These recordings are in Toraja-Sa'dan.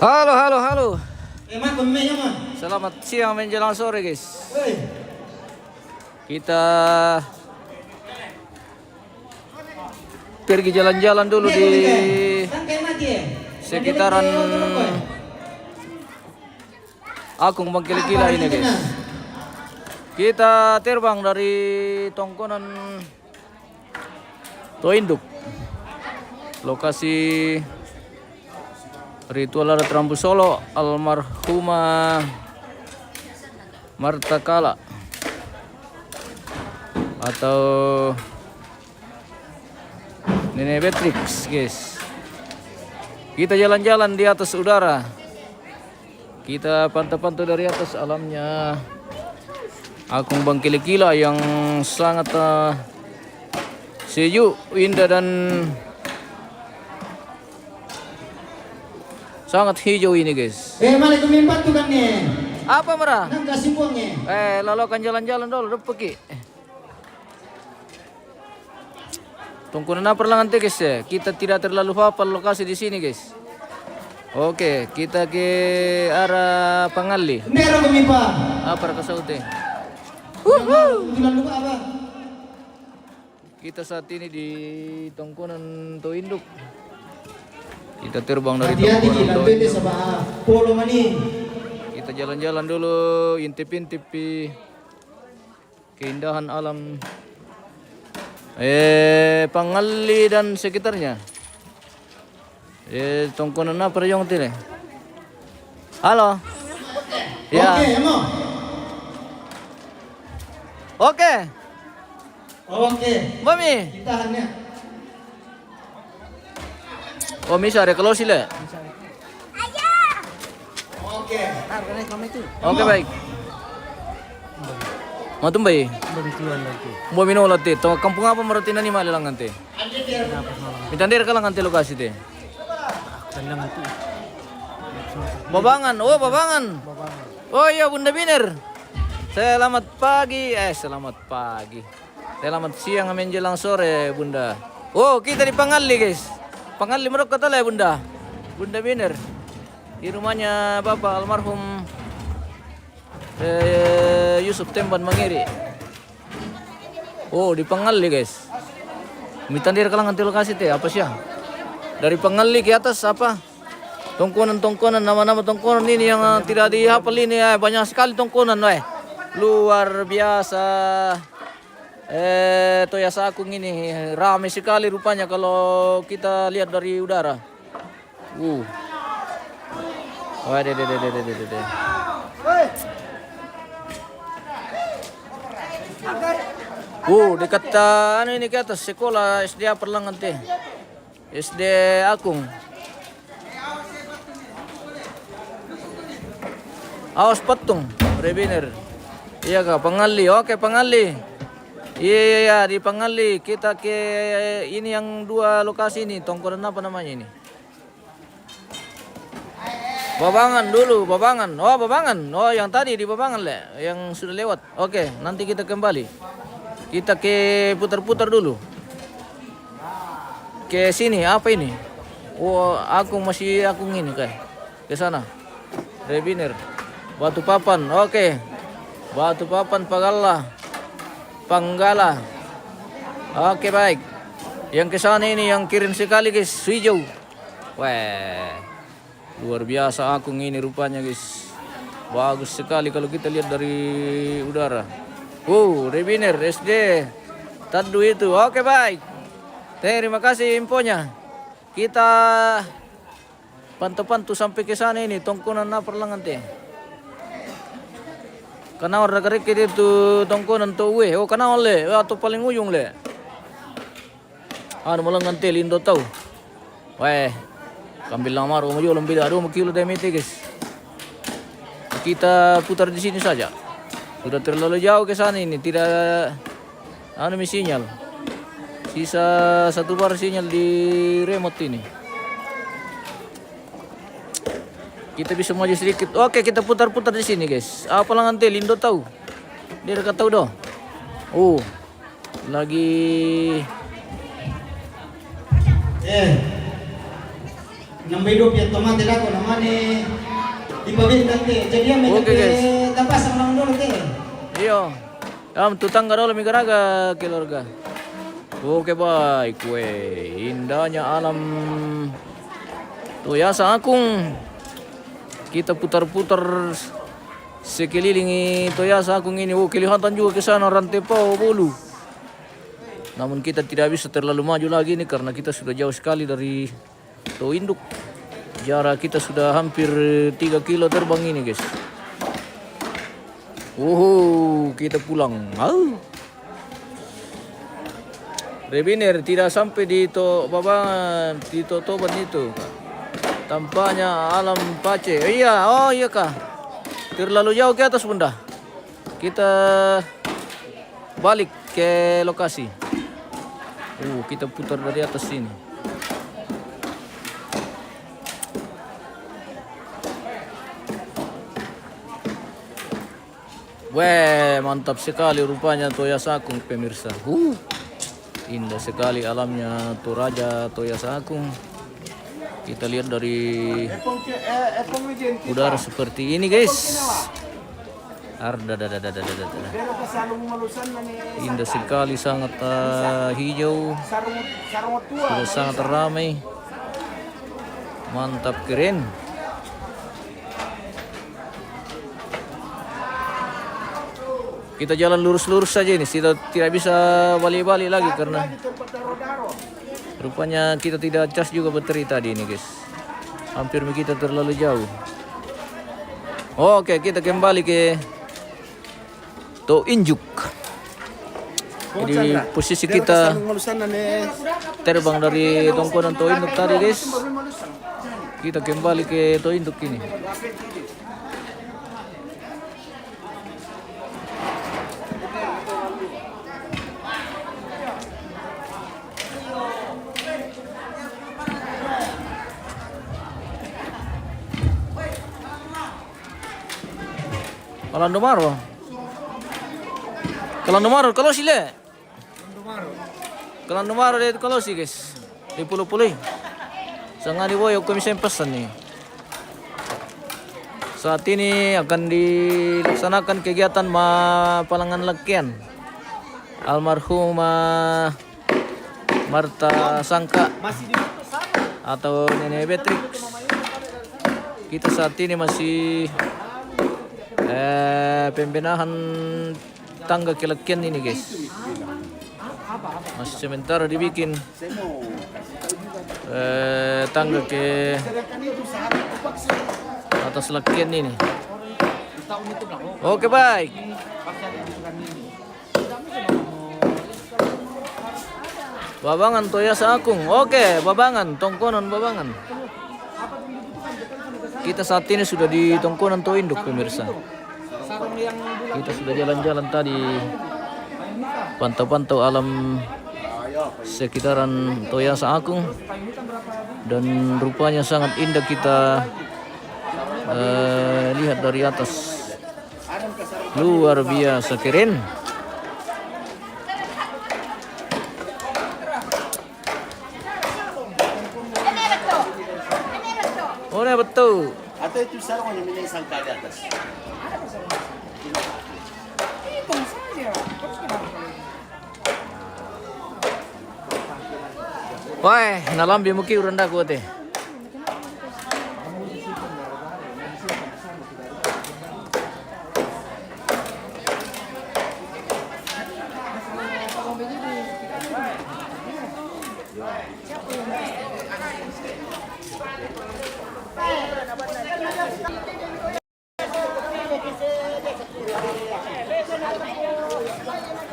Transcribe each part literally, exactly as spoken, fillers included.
Halo, halo, halo. Selamat siang menjelang sore, guys. Kita pergi jalan-jalan dulu di sekitaran Akung Bangkilikila ini, guys. Kita terbang dari Tongkonan Toinduk. Lokasi ritual adat Rambu Solo almarhumah Marta Kala atau Nenek Beatrix, guys. Kita jalan-jalan di atas udara. Kita pantau-pantau dari atas alamnya Akung Bangkilikila yang sangat, eh, sejuk, indah, dan sangat hijau ini, guys. Eh, mana kami bantu kan ni? Apa, Mara? Nang kasih buang ni. Eh, lalu akan jalan-jalan dulu, depu ki. Tongkonan apa langan te, guys, ya? Kita tidak terlalu hafal lokasi di sini, guys. Oke, kita ke arah Pangalli. Nero kami, Pak. Apa raka saute? Tulang lupa apa? Kita saat ini di Tongkonan Toinduk. Kita terbang dari Tongkonan Toinduk. Polo mani. Kita jalan-jalan dulu, intip-intip pi keindahan alam, eh, Pangalli dan sekitarnya. Eh, Tongkonan apa rajong tile? Halo. Ya. Oke, emo. Oke. Oke. Mami. Kita hanya. Oh, misa ada kalau sile. Oke. Oke, baik. Matumbai. Bo mino late. To kampung apa merati nani male langan te? Mitandera ka langan te lokasi te. Babangan. Oh, Babangan. Oh iya, Bunda Biner. Selamat pagi. Eh, selamat pagi. Selamat siang menjelang sore, Bunda. Oh, kita di Pangalli, guys. Pangalli merokok tole, Bunda. Bunda Biner. Di rumahnya Bapak almarhum, eh, Yusuf Temban Mangiri. Oh, di Pangalli, guys. Mitandera ka langan te lokasi te, apa sih ya? Dari Pangalli ke atas apa? Tongkonan-tongkonan, nama-nama tongkonan ini yang, eh, tidak dihafal ini, eh, banyak sekali tongkonan, eh. Luar biasa. Eh, Toya Sakung ini ramai sekali rupanya kalau kita lihat dari udara. Uh. Waduh, deh, deh, deh, deh, deh, deh, deh. Uh, dekat, eh, anu ini ke atas sekolah S D A Perlangan te. S D Akung. Awas patung, Rebiner. Iya kah, Pangalli. Oke, Pangalli. Iya, iya, iya, di Pangalli. Kita ke ini yang dua lokasi ini. Tongkonan apa namanya ini? Babangan dulu, Babangan. Oh, Babangan. Oh, yang tadi di Babangan, le. Yang sudah lewat. Oke, nanti kita kembali. Kita ke putar-putar dulu. Ke sini, apa ini? Oh, aku masih aku ini, kayak. Ke sana. Rebiner. Batu Papan, oke. Batu Papan, Pagala. Panggala. Oke, baik. Yang ke sana ini yang keren sekali, guys. Hijau. Weh. Luar biasa akung ini rupanya, guys. Bagus sekali kalau kita lihat dari udara. Wow, Rebiner S D. Tadu itu. Oke, baik. Terima kasih infonya. Kita pantu-pantu sampai ke sana ini, Tongkonan apa langan te. Kanaon raka-reke itu Tongkonan to ue. Oh, kanaon le. Atau paling ujung le. Anu malangan te lindo tau. Weh, kambil lang maro mo jual beda dua kilo demi tiga. Kita putar di sini saja. Sudah terlalu jauh ke sana ini, tidak anu mi sinyal. Sisa satu bar sinyal di remote ini. Kita bisa maju sedikit. Oke, kita putar-putar di sini, guys. Apa langan te lindo tau. Dia dekat tau doh. Oh. Lagi. Eh. Nang hidup yang tomate lako namane di pabintan te. Jadi yang Oke, guys. Tapasang nang dulu te. Iyo. Am, tutangga dolo mi garaga, keluarga. Oke, baik. Weh, indahnya alam Toyasa Akung. Kita putar-putar sekeliling Toyasa Akung ini. Oh, kelihatan juga ke sana Rantepao Bolu. Namun kita tidak bisa terlalu maju lagi ini karena kita sudah jauh sekali dari to induk. Jarak kita sudah hampir tiga kilo terbang ini, guys. Wuhu, kita pulang. Au. Rebiner tidak sampai di to babangan, di to toban itu. Tampaknya alam pace. Iya, oh iya kah. Terlalu jauh ke atas, Bunda. Kita balik ke lokasi. Uh, kita putar dari atas sini. Weh, mantap sekali rupanya Toyasa Akung, pemirsa. Uh, indah sekali alamnya Toraja Toyasa Akung. Kita lihat dari udara seperti ini, guys. Arda, da, da, da, da, da, da, da. Indah sekali, sangat, eh, hijau. Sudah sangat ramai. Mantap, keren. Kita jalan lurus-lurus saja ini. Kita tidak bisa balik-balik lagi karena rupanya kita tidak cas juga baterai tadi ini, guys. Hampir kita terlalu jauh. Oke, kita kembali ke to induk. Jadi posisi kita terbang dari tongkonan to induk tadi, guys. Kita kembali ke to induk ini. Kalando maro. Kalando maro, kalosi le. Kalando maro de kalosi, guys. Di pulo-pulo. Sanga di boyo kami saya pesan nih. Saat ini akan dilaksanakan kegiatan ma palangan lakian almarhumah Marta Sangka atau Nenek Beatrix. Kita saat ini masih, eh, pembenahan tangga ke lakian ini, guys. Masih sementara dibikin, eh, tangga ke atas lakian ini. Oke, baik. Babangan Toyasa Akung. Oke, Babangan, tongkonan Babangan. Kita saat ini sudah di tongkonan to induk, pemirsa. Kita sudah jalan-jalan tadi, pantau-pantau alam sekitaran Toyasa Akung, dan rupanya sangat indah kita, eh, lihat dari atas. Luar biasa keren. Oh, ini betul. Atau itu sarungnya minta sangka di atas. Wah, nalambi muki uranda kuate.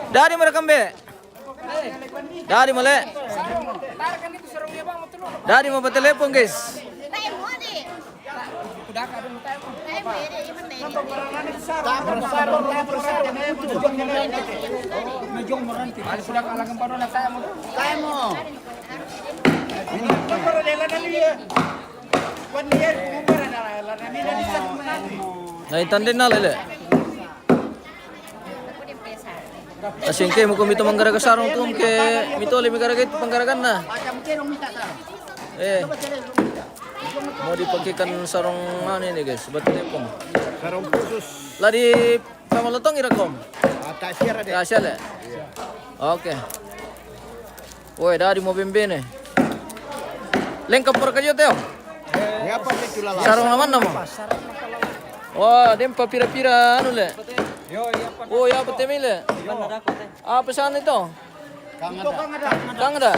Dari mereka mbe. Dari male. Dari mau telepon, guys. Na itande na lele. Asing ke muko mito manggaraga sarung tu ke mito le mi garaga itu panggaragan na. Eh. Mau dipakekan sarung anu ini, guys, batu tepung. Sarung khusus. Lah di sama lotong ira kom? Ah, tak siar ada. Tak siar, ya? Oke. Woi, dari mau bembene. Lengkap perkajo teo. Ya, apa itu lala? Sarung aman nama? Wah, dempa pira-pira anu le. Yo, ya, apa? Oh, ya, apa temi le? Yo. Apa sana itu? Kangda. Kangda.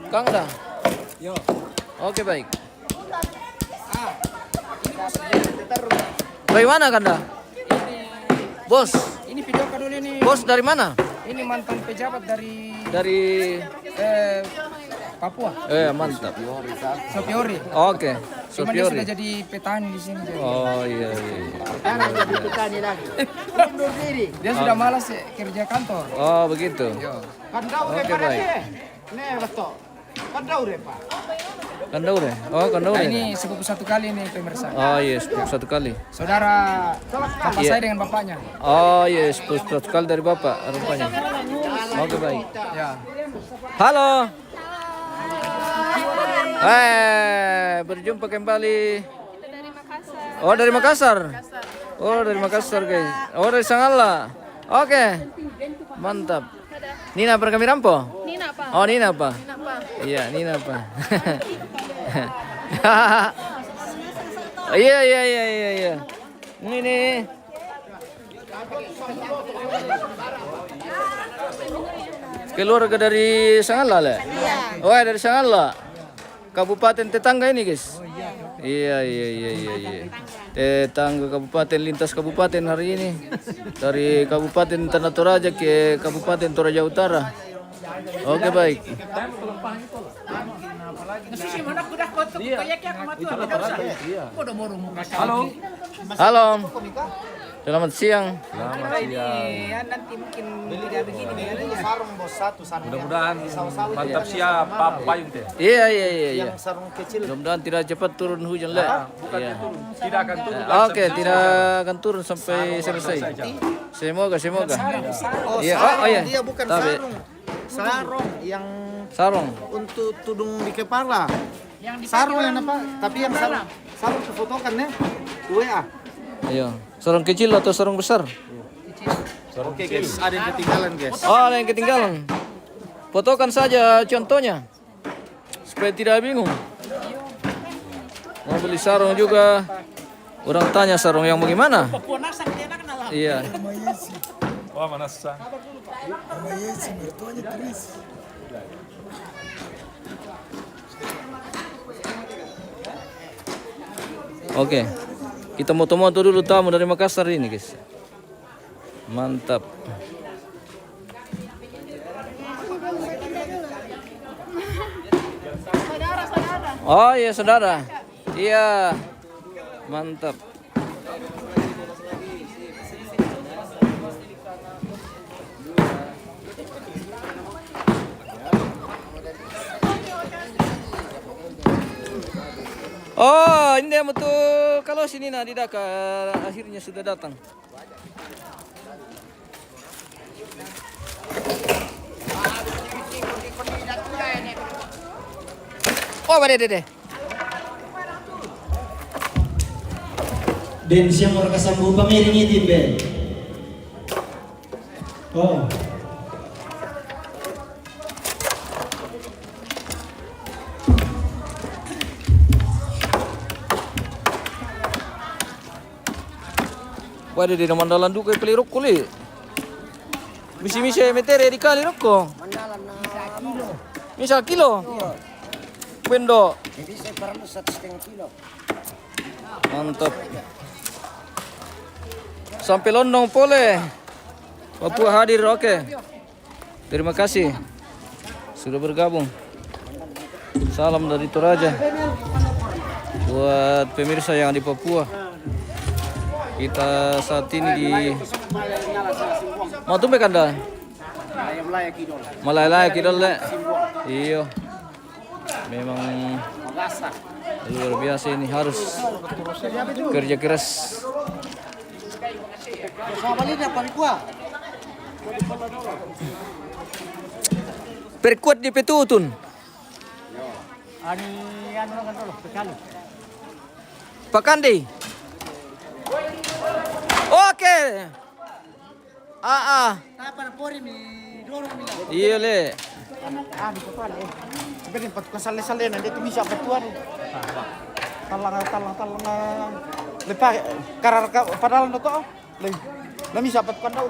Kangda. Yo. Oke, baik. Bagaimana, Kanda? Bos. Ini video dulu ini. Bos dari mana? Ini mantan pejabat dari Dari eh, Papua. Eh, mantap. Sopiori. Oke, Cuman dia Sopiori. Sudah jadi petani di sini. Jadi. Oh, iya, iya, iya. Sekarang jadi petani lagi. Mundur diri. Dia sudah malas, eh, kerja kantor. Oh, begitu. Yo. Kan tahu Oke, baik. Nih, betul. Kan tahu deh, Pak. Kan tahu deh. Oh, kan tahu Nah, deh. Ini sepupu satu kali nih, pemirsa. Oh, iya, sepupu satu kali. Saudara bapak Iya. saya dengan bapaknya. Oh, iya, sepupu satu kali dari bapak, rupanya. Oke, baik. Ya. Halo. Eh, berjumpa kembali. Kita dari Makassar. Oh, dari Makassar. Makassar. Oh, dari Makassar, guys. Oh, dari Sangala. Oke. Mantap. Nina apa kami rampo? Nina apa? Oh, Nina apa? Nina apa? Iya, Nina apa? Iya, iya, iya, iya, iya. Ini. Keluarga dari Sangala, le? Iya. Oh, dari Sangala. Kabupaten tetangga ini, guys. Iya, iya, iya, iya, iya. Tetangga kabupaten, lintas kabupaten hari ini. Dari Kabupaten Tanah Toraja ke Kabupaten Toraja Utara. Oke, baik. Halo. Halo. Selamat siang. Selamat siang. Ini ya, nanti mungkin tidak begini nih. Sarung, bos, satu sarung. Mudah-mudahan mantap siap, payung teh. Iya, iya, iya, iya. Yang sarung kecil. Mudah-mudahan tidak cepat turun hujan, le. Ah, bukan Iya. Tidak akan turun. Eh, oke, tidak akan turun sampai selesai. Semoga, semoga. Oh, Iya, oh, oh, sarung. Iya. Dia bukan Tapi sarung. Sarung yang Sarung. untuk tudung di kepala. Sarung yang apa? Tapi yang sarung, sarung kufotokan ya. W A. Iya. Sarung kecil atau sarung besar? Oke, guys, ada yang ketinggalan, guys. Oh, ada yang ketinggalan. Fotokan saja contohnya. Supaya tidak bingung. Mau beli sarung juga. Orang tanya sarung yang bagaimana? Iya. Wah, mana sang? Oke. Kita moto-moto dulu tamu dari Makassar ini, guys. Mantap. Oh iya, saudara. Iya. Mantap. Oh, ini dia betul. Kalau sini nah di Daka akhirnya sudah datang. Oh, bade, dede. Den siang ora kasambu pamiring iti be. Oh. Wah, dede, namandalan duka pele rokko le. Misi-misi metere di kali rokko. Misal kilo. Wendo. Jadi saya perlu satu setengah kilo. Mantap. Sampai London pole. Papua hadir, oke. Terima kasih sudah bergabung. Salam dari Toraja buat pemirsa yang di Papua. Kita saat ini di Matumbe Kanda. Malai-lai kita le. Iyo. Memang luar biasa ini, harus kerja keras. Perkuat di petutun. Ani anu kan dulu, sekali. Pakandi. Oke. Ah, ah. Tapa na pori mi doro mi na. Iya, le. Ah, di kepala, eh. Tapi di empat ko sale-sale na, dia tu bisa batuan. Talang, talang, talang. Lepas karar ka padahal no to. Le. Na bisa batuan dau.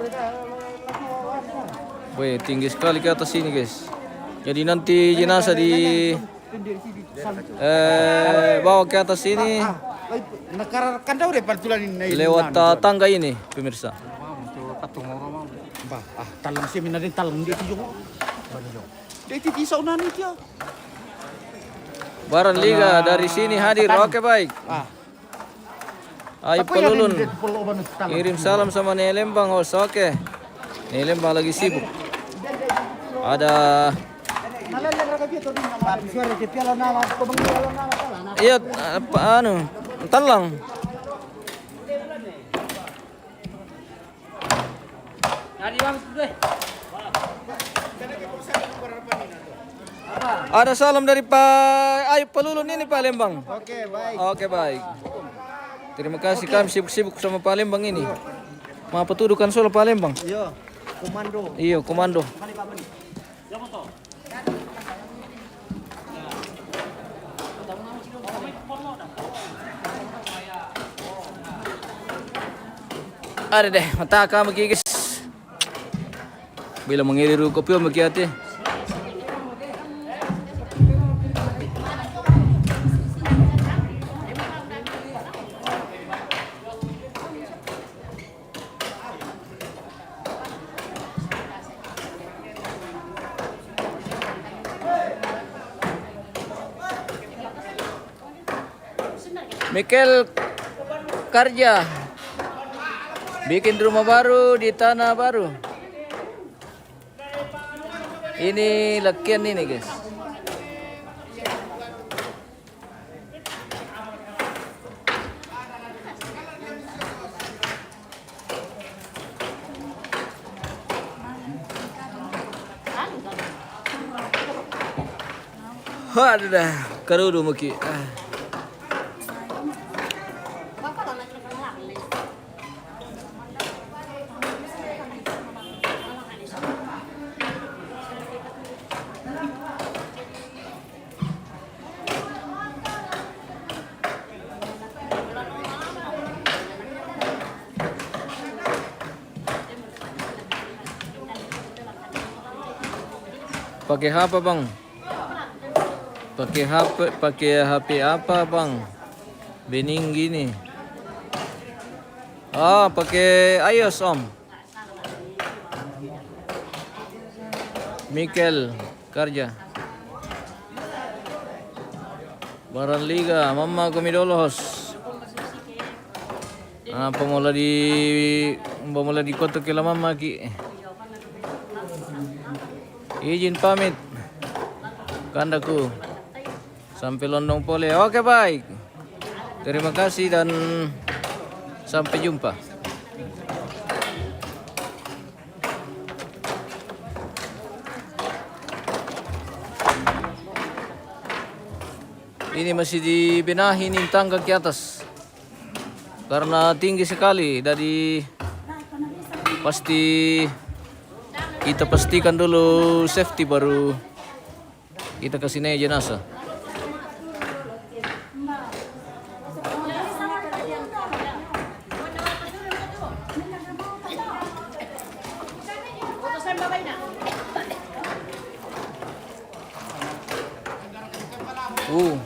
Weh, tinggi sekali ke atas sini, guys. Jadi nanti jenazah di eh, bawa ke atas sini lewat, ah, tangga ini, pemirsa. Bah, ah, talang seminar ini, talang di itu juga. Di itu kisah unan itu ya. Baran Liga dari sini hadir. Oke, baik. Ah. Ayo, Pelulun. Kirim salam sama Nelembang, host. Oke. Nelembang lagi sibuk. Ada. Iya, apa, anu, talang. Ada salam dari Pak Ayub Pelulun ini, Palembang. Oke, baik. Oke, baik. Terima kasih, kami sibuk-sibuk sama Palembang ini. Mau apa tuduhkan soal Palembang? Iya, komando. Iya, komando. Ada deh, mata kamu, guys. Bila mengiri ruko pio maki ate. Mikel Karja bikin rumah baru di tanah baru. Ini lakian ini, guys. Aduh dah, karudu maki. Ah. Pakai apa, Bang? Pakai H P, pakai H P apa, Bang? Bening gini. Ah, pakai iOS, Om. Mikel Karja. Baran Liga, mamma kami dolohos. Ah, pamula di, pamula di koto kila mamma ki. Izin pamit. Kandaku. Sampai London pole. Oke, baik. Terima kasih dan sampai jumpa. Ini masih dibenahi ini tangga ke atas. Karena tinggi sekali, jadi pasti kita pastikan dulu safety baru kita kasih naik jenazah. Uh.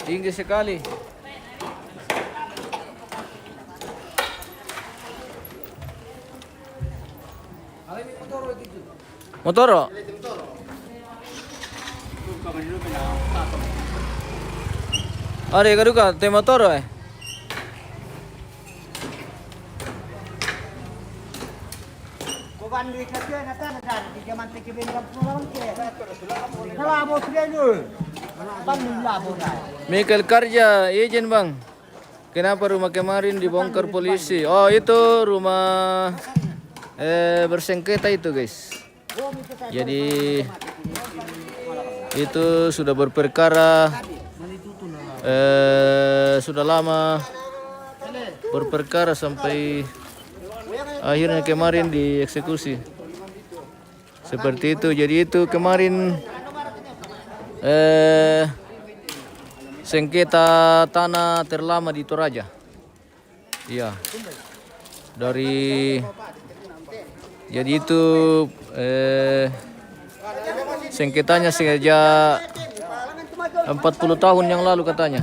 Tinggi sekali. Motoro. Are kaduka te motoro eh. Mikel Karja, izin, Bang. Kenapa rumah kemarin dibongkar polisi? Oh, itu rumah, eh, bersengketa itu, guys. Jadi, itu sudah berperkara, eh, sudah lama berperkara sampai akhirnya kemarin dieksekusi. Seperti itu. Jadi itu kemarin, eh, sengketa tanah terlama di Toraja. Iya. Dari, jadi itu, eh, sengketanya sejak empat puluh tahun yang lalu katanya.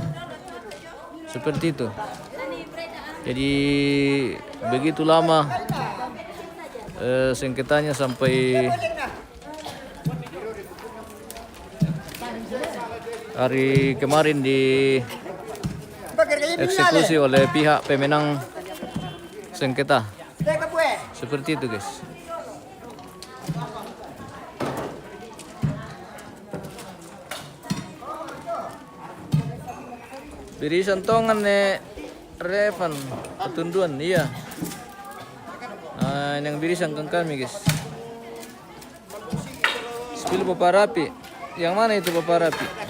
Seperti itu. Jadi begitu lama, eh, sengketanya sampai hari kemarin dieksekusi oleh pihak pemenang sengketa. Seperti itu, guys. Birisan tongan ne Revan, patunduan, iya. Ah, yang birisan kang kami, guys. Spill paparapi. Yang mana itu paparapi?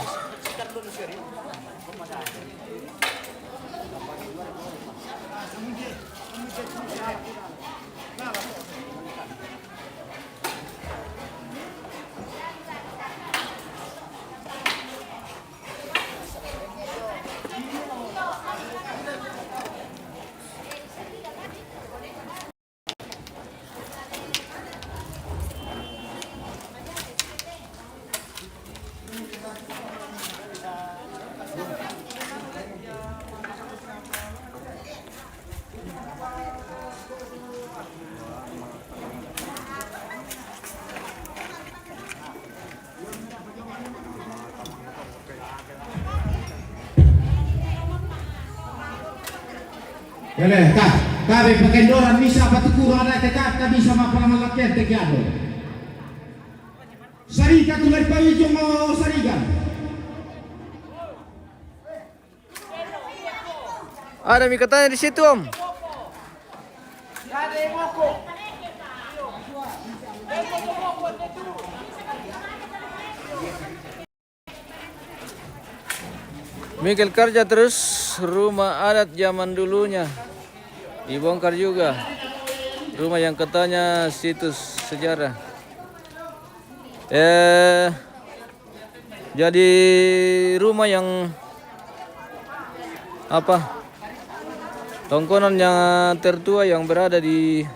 Ele, ka, ka be pakendoran misa patukuru ada tekat, ka bisa mapala malakian tekiado. Sariga tulai pawijong mo sariga. Ada mi katanya di situ, Om. Mikel kerja terus, rumah adat zaman dulunya dibongkar juga. Rumah yang katanya situs sejarah. Eh, jadi rumah yang apa? Tongkonan yang tertua yang berada di,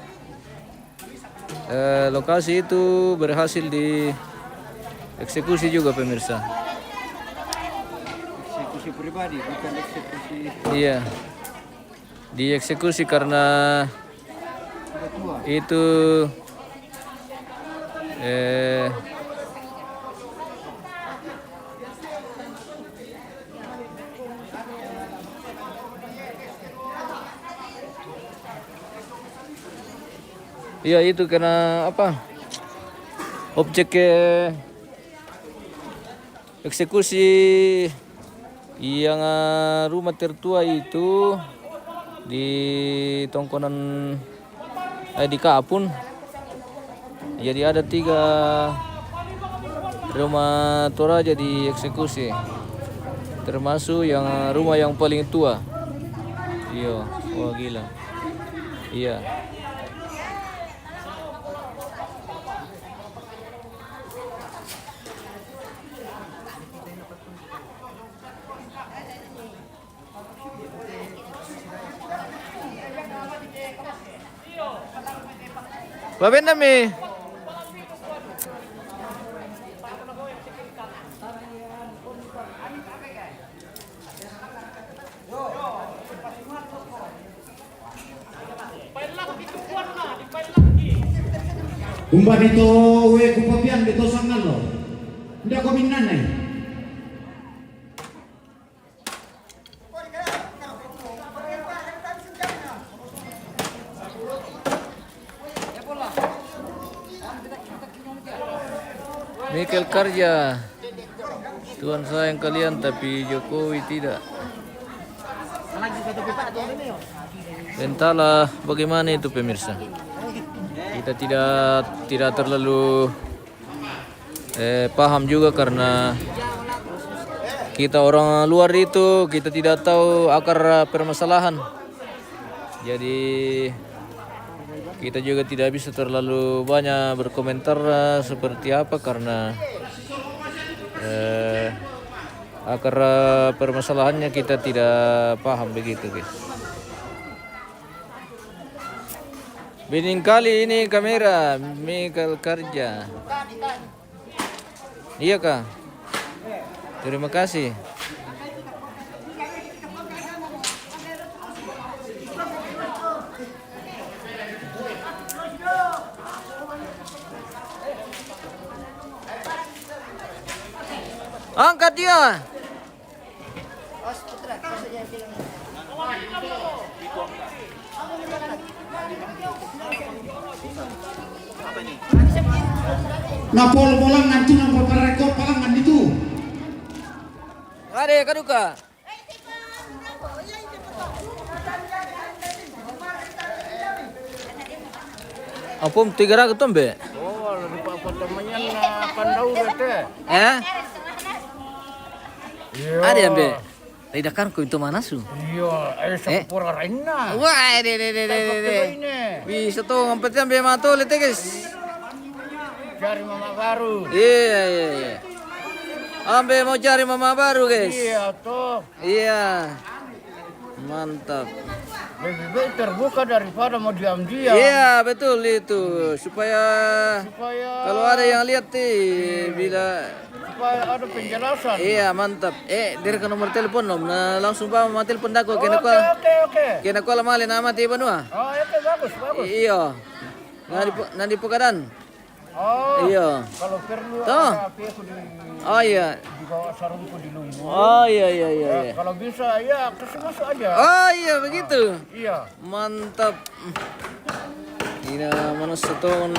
eh, lokasi itu berhasil dieksekusi juga, pemirsa. Eksekusi pribadi, bukan eksekusi. Iya. Dieksekusi karena itu, eh, iya, itu karena apa? Objek, eh, eksekusi yang, eh, rumah tertua itu di Tongkonan, eh, di Kapun. Jadi ada tiga rumah Toraja dieksekusi, termasuk yang, eh, rumah yang paling tua. Iyo, wah, gila. Iya. Babenda mi. Umba dito we ku papian dito sangalo. Nda ko minnanai. Mikel kerja. Tuhan sayang kalian, tapi Jokowi tidak. Entahlah bagaimana itu, pemirsa. Kita tidak, tidak terlalu eh, paham juga karena kita orang luar itu, kita tidak tahu akar permasalahan. Jadi, kita juga tidak bisa terlalu banyak berkomentar, eh, seperti apa karena, eh, akar, eh, permasalahannya kita tidak paham begitu, guys. Bening kali ini kamera, Michael kerja. Iya, Kak. Terima kasih. Angkat dia. Na polo-polangan tu, na paparekor palangan itu. Ade, kaduka. Apom tiga ratus tombe. Oh, lebih apa temannya na pandau bete. Eh? Iya. Ada yang be. Tidak kan kau itu mana su? Iya, eh, sempurna raina. Wah, de de de de de. Bisa tuh, ngampetin be mato lete, guys. Cari mama baru. Iya, iya, iya. Ambe mau cari mama baru, guys. Iya, toh. Iya. Mantap. Lebih baik terbuka daripada mau diam-diam. Iya, betul itu. Supaya, supaya kalau ada yang lihat, ti, bila supaya ada penjelasan. Iya, mantap. Eh, dia ke nomor telepon, nom. Nah, langsung bawa mama telepon dako. Kena kuala, oke, oke. Kena kuala male nama ti banua. Oh, oke, bagus, bagus. Iya. Nah, di, nah, di Pegadan. Oh, iya. Kalau perlu, oh, ada P K di, oh, iya, di bawah sarungku di Lumbung. Oh, iya, iya, iya, iya. Kalau bisa, ya, kasih masuk aja. Oh, iya, begitu. Iya. Mantap. Ina mana setahun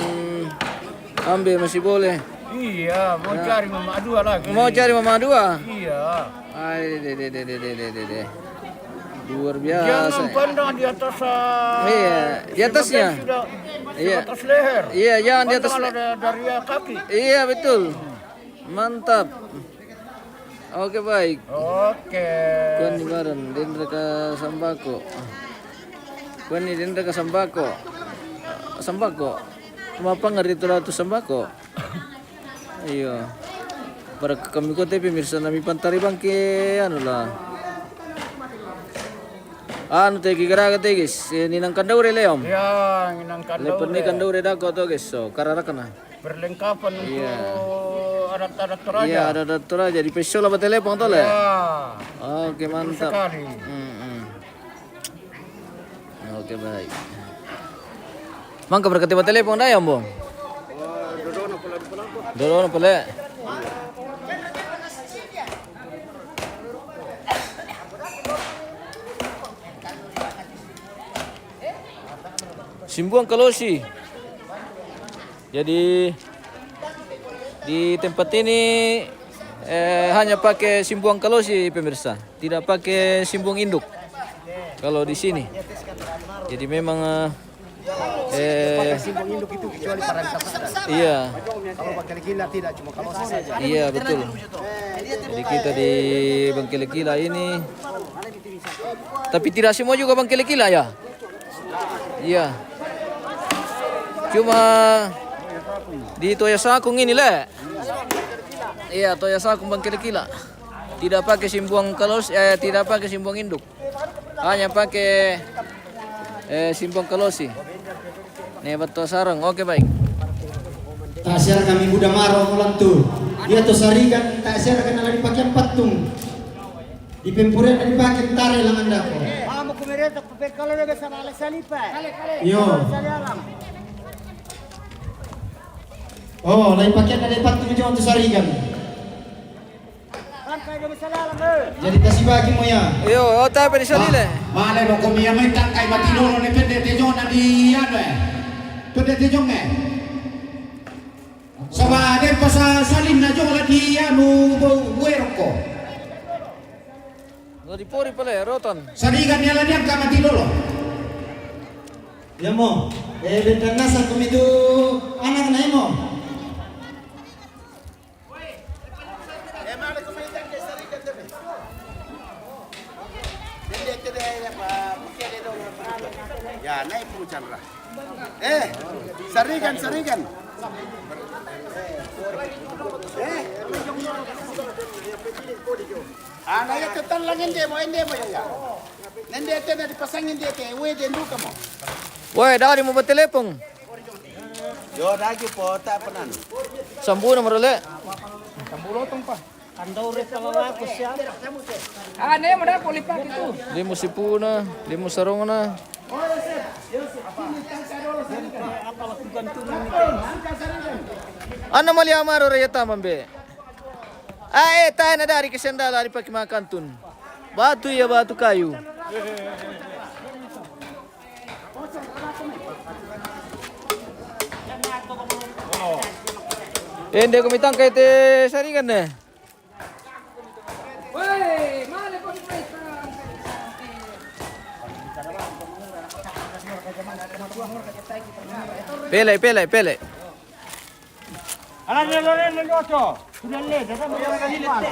ambil masih boleh. Iya, mau cari mama dua lagi. Mau cari mama dua? Iya. Ai, de, de, de. Luar biasa. Jangan pandang di atas, ah, iya, di atasnya. Sudah, iya, atas leher. Iya, jangan di atas leher. Dari kaki. Iya, betul. Mantap. Oke, baik. Oke. Kuan di badan, dendra ka sambako. Kuan ni dendra ka sambako. Sambako. Mapang hari tu ratu sambako. Iyo. Para kami ko te pemirsa nami pantari bangke anu lah. Anu te kigaraga te, guys. Eh, ninang kandaure leom. Ya, ninang kandaure. Lepen ni kandaure dako to, guys. So, kararakana. Perlengkapan untuk adat-adat Toraja. Iya, adat-adat Toraja. Di Pesola batelepon to le. Ya. Oke, mantap. Sekali. Mm-mm. Oke, baik. Mangka berkati batelepon dai, Ambo. Dodo na pale. Simbuang Kalosi. Jadi, di tempat ini, eh, hanya pakai simbuang kalosi, pemirsa. Tidak pakai simbuang induk kalau di sini. Jadi memang, eh, eh, simbuang induk itu kecuali parang kasada. Iya. Kalau bangkele kila tidak, cuma kalosi saja. Iya, betul. Jadi kita di bangkele kila ini, tapi tidak semua juga bangkele kila, ya. Iya. Cuma di Toya Sakung ini, le. Iya, Toya Sakung bangkele kila. Tidak pakai simbuang kalosi, eh, tidak pakai simbuang induk. Hanya pakai, eh, simbuang kalosi. Ne, batu sarang. Oke, baik. Tasiar kami buda maro mulantu. Dia to sarigan, tasiar kena lagi pakai patung. Di pempurian dari pakai tare langan dako. Amo kumereta per kalau dia bisa malas salipa. Yo. Sali alam. Oh, lai pakai dari patung jo tu sarigan. Jadi tasi bagi mo ya. Iyo, oh, tapi di sali le. Male mo ko mia mai tangkai mati lolo ne pende te jona di anu, eh. Pende te jong, eh. Saba den pasa salin na jong la di anu bo werko. Lo di pori pale rotan. Sarigan ni ala diang ka mati lolo. Ya mo. Eh, bentan nasa kumitu anak na imo. Eh, mana ko may tangke sa rikan dami? Hindi, hindi, hindi, hindi, pa, mungkin ada dulu. Ya, naik pun Chandra. Eh, sarigan, sarigan. Eh. Ah, na ya, tetan lang hindi mo, hindi mo ya. Nende tena dipasang hindi te, we de nduka mo. Woi, dari mo ba telepon? Yo, dagi po, ta panan. Sambu na marale. Sambu lotong pa. Kandau re pangalaku siya. Ah, ne mo na po lipak itu. Limo sipuna, limo sarong na. Ana mali amaro re yata mambe. Ah, eh, tayo na dari ke sendal dari paki makantun. Batu ya, batu kayu. Ende ko mitang kaite saringan ne. Pele, pele, pele. Ala, ala, ala, ala, ala, ala. Sudah le, dah, dah, dah, dah, dah.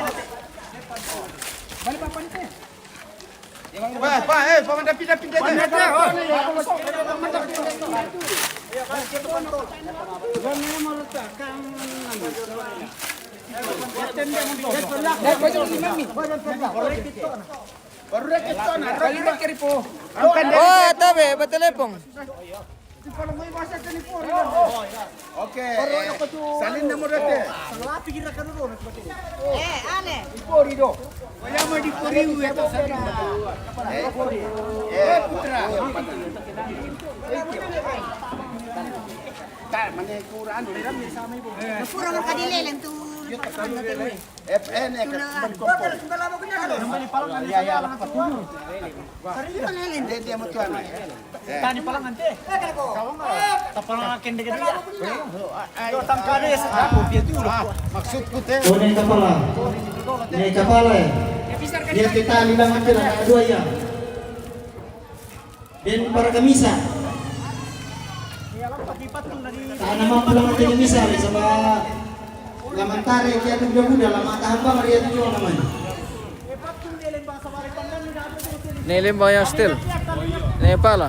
Balik papan itu. Pa, pa, eh, pa, manda pinda, pinda, pinda. Pinda, oh. Jangan meletakkan. Baru rekit sana. Baru rekit sana. Oh, tabe, ba telepon. Oke, eh, salin na mo dati. Eh, ale. Ipori do. Wala mo di pori uwe to salin. Eh, eh, putra. Ta, mane kurang. Pura mo kadilelen tu. F N F. Dia, dia, dia, dia mo tuan. Tani palangan te. Tapalangan kende kende ya. Yo tangkade ya sa dia tu. Maksudku te. Kone kapala. Ne kapala ya. Dia kita lima mati lah dua ya. Den para kamisa. Tana mampu lang din misa, sama lamantare kaya tu dia muda lama tahan bang dia tu juga namanya. Ne lembang yang still. Ne pala.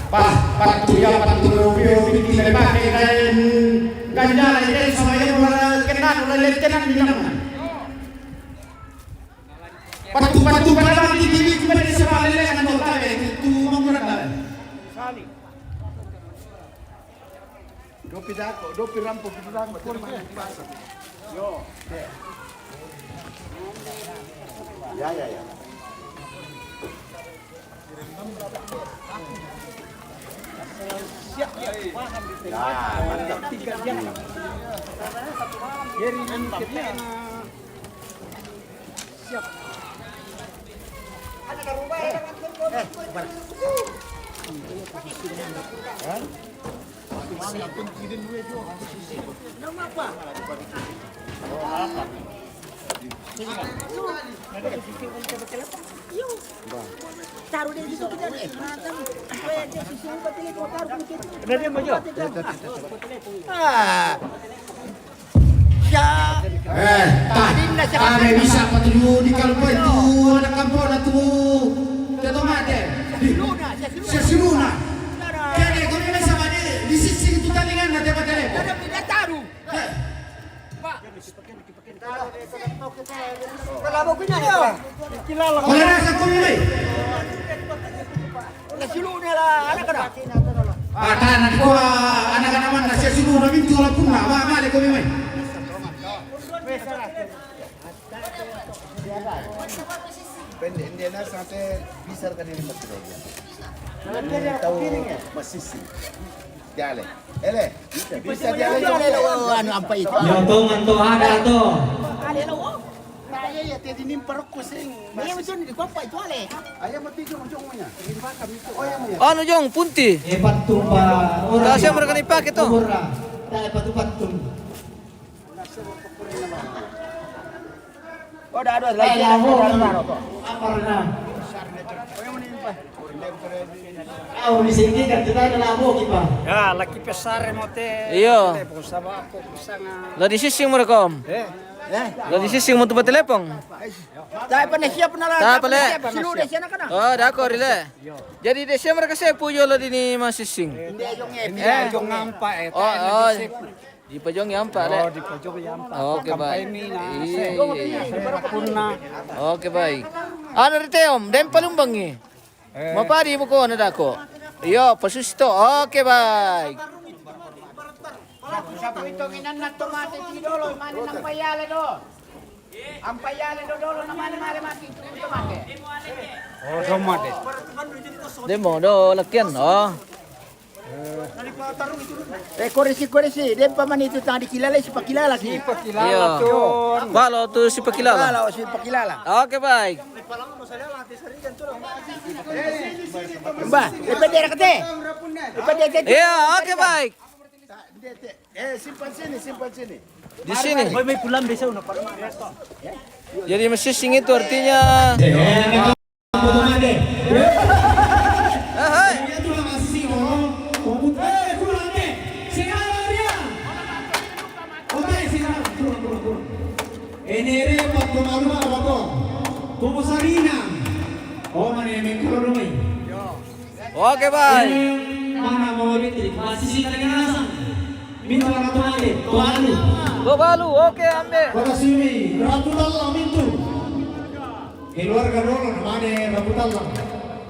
Pa, patu ya, patu rupio, binti lepa, dan ganjala, dan sama yang wala kenal, wala letenan di nama. Patu, patu, pala di bibi kuma de sama lele kan to tabe tu mangura tabe. Dopi dako, dopi rampo, dopi rampo, terima kasih. Yo. Ya, ya, ya. Ya, mantap. Ah. Siya. Eh, ta. Ane bisa patuju di kalupa itu, anak kampung na tu. Teto mate. Siya siruna. Kene ko ni mesa mani di sisi itu tandingan na te patele. Eh. Kala na sa kumi. Ata na ko anak-anak man na siya siguro na mintu la punna. Ma, ma, le ko mi mai. Pende, hindi na sa te bisar ka ni lima kilo. Tau masisi. Jale. Ele, bisa jale. Anu apa itu? Yo, tong, anto ada to. Kaya ya, tadi nim parokko sing. Iya, betul, di kompa itu ale. Ayo mati jong jong nya. Oh ya, iya. Anu jong punti. Epat tumpa. Kasi mereka ni pakai to. Ora. Tak epat tumpa tum. Oh, dah ada lagi. Apa na? Au, misingki kan kita ada labo kipa. Ya, laki pesare mote. Iyo. Telepon sama aku, kusanga. La di sisi mereka, Om. Eh. Eh? Lo di sising mo tu ba telepon? Tae pa ne siap na la. Tae pa le. Silu de siana kana. Oh, dako ri le. Jadi de siap mereka saya pujo lo di ni masising. Ini ayo ngampa eh. Oh, oh. Di pojong ya ampa le. Oh, di pojong ya ampa. Oke, baik. Iya, iya, iya. Oke, baik. Ana rite om, den palumbangi. Mapadi buko na dako. Iyo, pasusto. Oke, baik. Sapu itu nginan na tomate ti dolo, mane nang payale do. Ampa yale do dolo na mane male mati tu tomate. Oh, tomate. Demo do lakian, oh. Eh, koresi, koresi. Dia pa mani itu tang dikilala, si pakilala ki. Iya. Balo tu si pakilala. Balo si pakilala. Oke, baik. Mbah, ipedera kete. Ipedera kete. Iya, oke, baik. Eh, simpan sini, simpan sini. Di sini. Boy, may pulang bisa una. Jadi masising itu artinya. Eh, hai. Enere patto malu apa to? Komo sarina. Oh, mane mengkaro rumai. Oke, baik. Mana mau ritrik? Masih sih tadi ngerasa. Minta orang tua aja. Tualu. Tualu, oke, ambil. Kota Sumi, Ratu Tallang mintu. Keluarga dolo, namanya Ratu Tallang.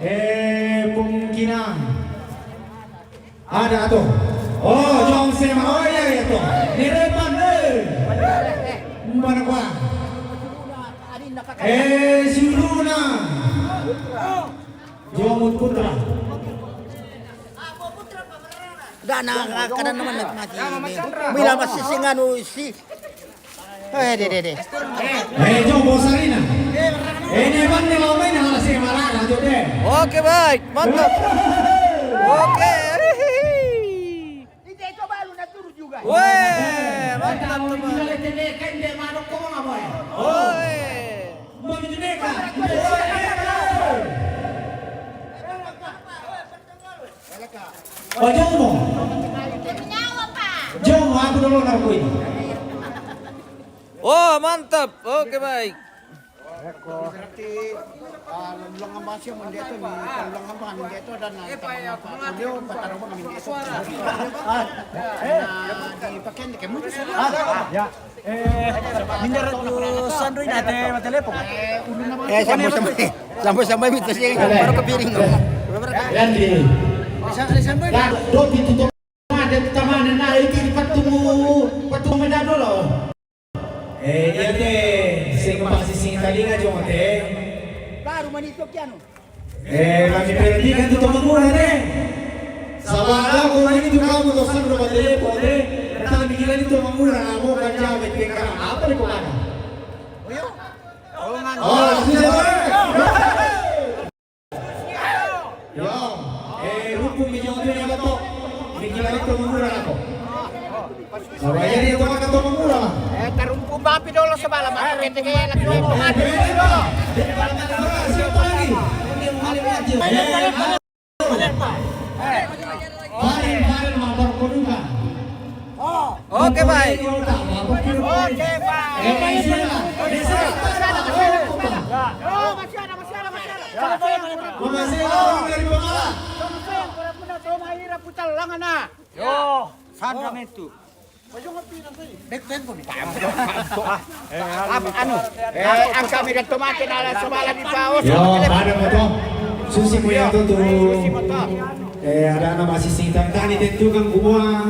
Eh, kemungkinan. Ada to. Oh, jong sema. Oh, iya, iya to. Ni Repan, eh. Mbana kwa. Eh, Suruna. Jomut Putra. Dana kada naman mati. Mila masising anu si. Eh, de, de, de. Eh, jom bosarina. Eh, ini bang ni mau main ala si marana jom de. Oke, baik, mantap. Oke. Weh, mantap teman. Woi. Oh, jom mo. Jom mo, aku dulu nak kui. Oh, mantap. Oke, baik. Eko. Berarti, ah, luang ambasio mendeto ni, luang ambasio mendeto dan, ah, dia pataro mendeto. Ah, eh, dipakai ni kamu tu. Ah, ya. Eh, minjar tu sandro ini ada telepon. Eh, sampai-sampai, sampai-sampai minta sih, baru kepiring. Yang di. Ada tu teman na itu patemu, patemu medado lo. Eh, iya te, sing pasi sing talinga jong te. Baru manito kiano. Eh, kami perhatikan tu tomangura te. Sabala ko manito kamu to sandro ba telepon te. Kami kira ni tomangura na mo kerja me peka. Apa ni ko mana? Oh, sudah. Yo, eh, rupu mi jong tu ya to. Mi kila itu mangura ako. Sabaya dia to maka to mangura. Eh, tarumpu bapi dolo sabala, maka kete ke laki dolo. Siapa lagi? Paling, paling mabor ko duka. Oke, baik. Oke, baik. Yo, sandra metu. Apa, anu, eh, angka medan tomate na la sabala di paus. Yo, ada moto. Susi mo yato tu. Eh, ada nama sisi tantani tentukan kumua.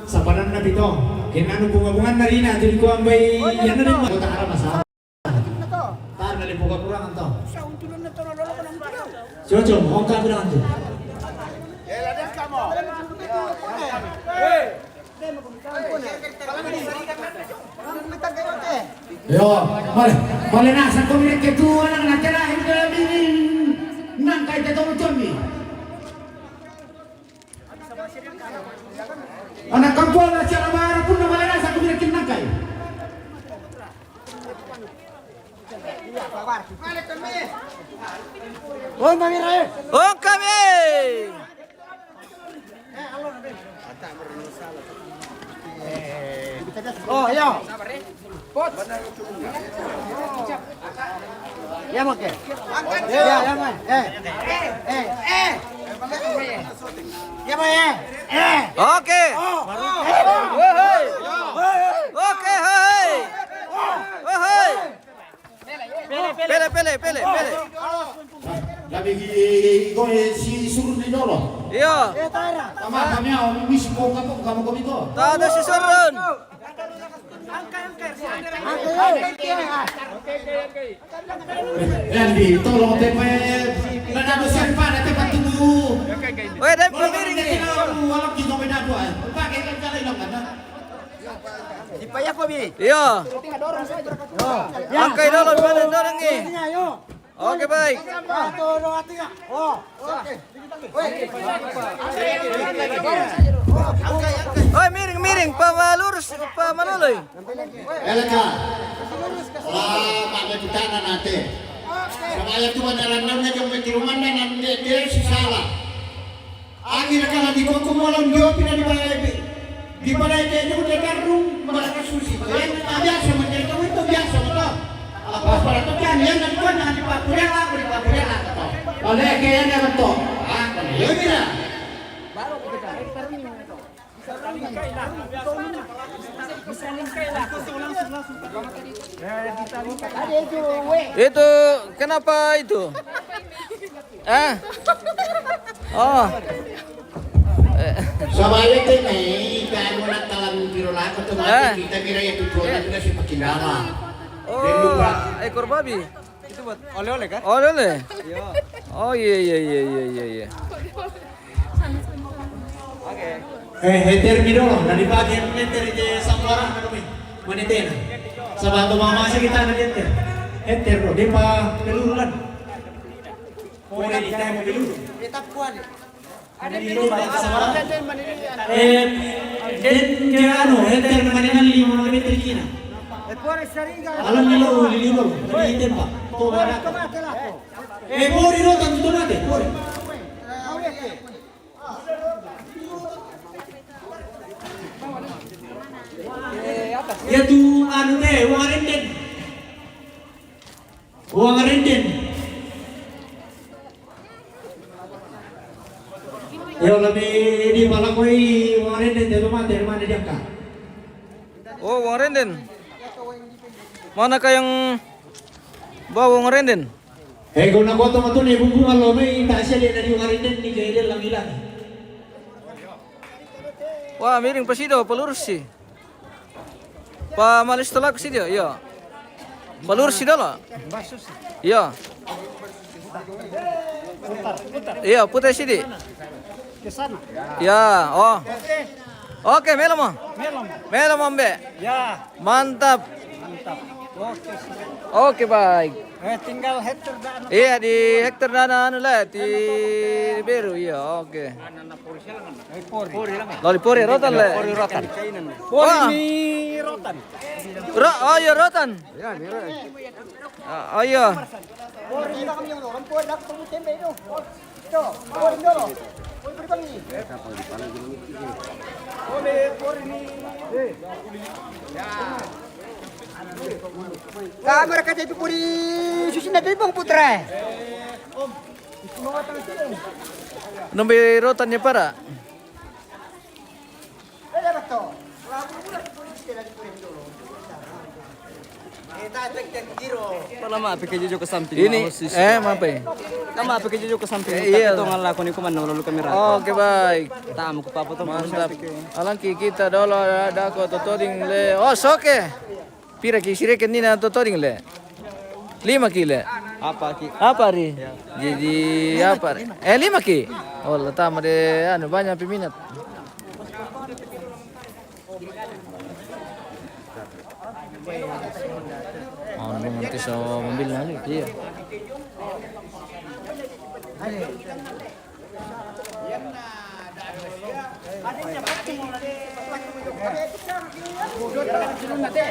Sapanan na pito. Kinanu bunga-bunga na rina tu di kuambai. Yan na din mo. Tar na lipo ka kurang anto. Jojo, hongka kurang anto. Yo, male, male na sa ko mire ke tu anak na tera hin ko bini nang kai te to chombi. Anak kampung na siara mara pun na male na sa ko mire ke nang kai. Oh, mami rai. Oh, kami. Oh, yo. Ya, Mak, ya. Ya, ya, Mak. Eh. Eh. Eh. Ya, Mak, ya. Eh. Oke. Oh. Wahai. Oke, hai. Wahai. Pele, pele, pele, pele. Labi ki goe si surun di dolo. Iya. Tama kami au misi ko kamu kamu ko bito. Tada si surun. Randi, tolong tepe. Nana do siapa na tepe tubuh. Weh, dan pemiring ni. Walau kita beda dua. Pakai kan kali dong kan. Iya. Angkai dolo, mana dorong ni? Oke, baik. Oi, miring, miring, pa malurus, pa maloloy. Eleka. Lah, pakai tutana nate. Sama ya tuan dalam namanya jom betul mana nande dia si salah. Angin kala di koko molam dio pina di balai bi. Di balai ke jung de karung, balai ke susi. Yang biasa menjadi kau itu biasa betul. Apa para tu kan yang nak kau nak di papunya lah, di papunya lah kau. Oleh ke yang nak betul. Ah, kan dia bila. Itu kenapa itu? Eh? Oh. Eh. Sabaya te nai, ka anu na talan piro lako tu mati. Eh. Kita kira ya tujuan kita si pakindala. Oh, ekor babi. Itu buat oleh-oleh kan? Oleh-oleh. Iya. Oh, iya, iya, iya, iya, iya, iya. Oke. Eh, heter mi dolo, dari pagi heter je sambarang na kami. Manetena. Sabato mama si kita na heter. Heter do, dia pa peluru lan. Pore di time peluru. Tetap kuat. Ada di rumah. Eh, den ke anu, heter manena lima meter kina. Alam ni lo, lili lo, di tempa. To baraka. Eh, pori rotan tu nate, pori. Ya tu anu te, uang renden. Uang renden. Yo, lebih di palakoi uang renden te, teman, dari mana dia kah? Oh, uang renden. Mana kah yang bawa uang renden? Eh, guna kota matun ibu bunga lo mai tak sih dari uang renden ni gaya dia lagi lagi. Wah, miring pa si do, palurus si. Pa malis tolak si dia, iya. Palurus si dolo. Iya. Iya, putar sidi. Ke sana. Ya, oh. Oke, melo mo. Melo mo. Melo mo, Mbe. Ya. Mantap. Mantap. Oke, sih. Oke, baik. Eh, tinggal heter dah. Iya, di heter dah anu le, di beru, iya, oke. Loli pori rotan le. Pori rotan. Pori ni rotan. Ro, oh iya rotan. Ya, ni rotan. Ah, oh iya. Pori ni kami yang orang pori dak temu tembe itu. Itu, pori ni dulu. Pori ni. Pori, pori ni. Kamera kata itu pori susun nanti bang putra. Nombe rotan ni para. Pala ma peke jojo ke samping. Ini, eh, mape? Kama peke jojo ke samping. Eh, iya. Tapi tongan lako ni kuman lalu kamera. Oke, baik. Tamu ku papa to. Mantap. Alangki kita dolo ada ko totoding le. Oh, soke. Pira ki sireken nina totoding le? Lima ki le. Apa ki? Apa ri? Ya. Jadi apa ri? Eh, lima ki. Oh, tama de anu banyak peminat. Oh, nanti so mobil nanti. Iya.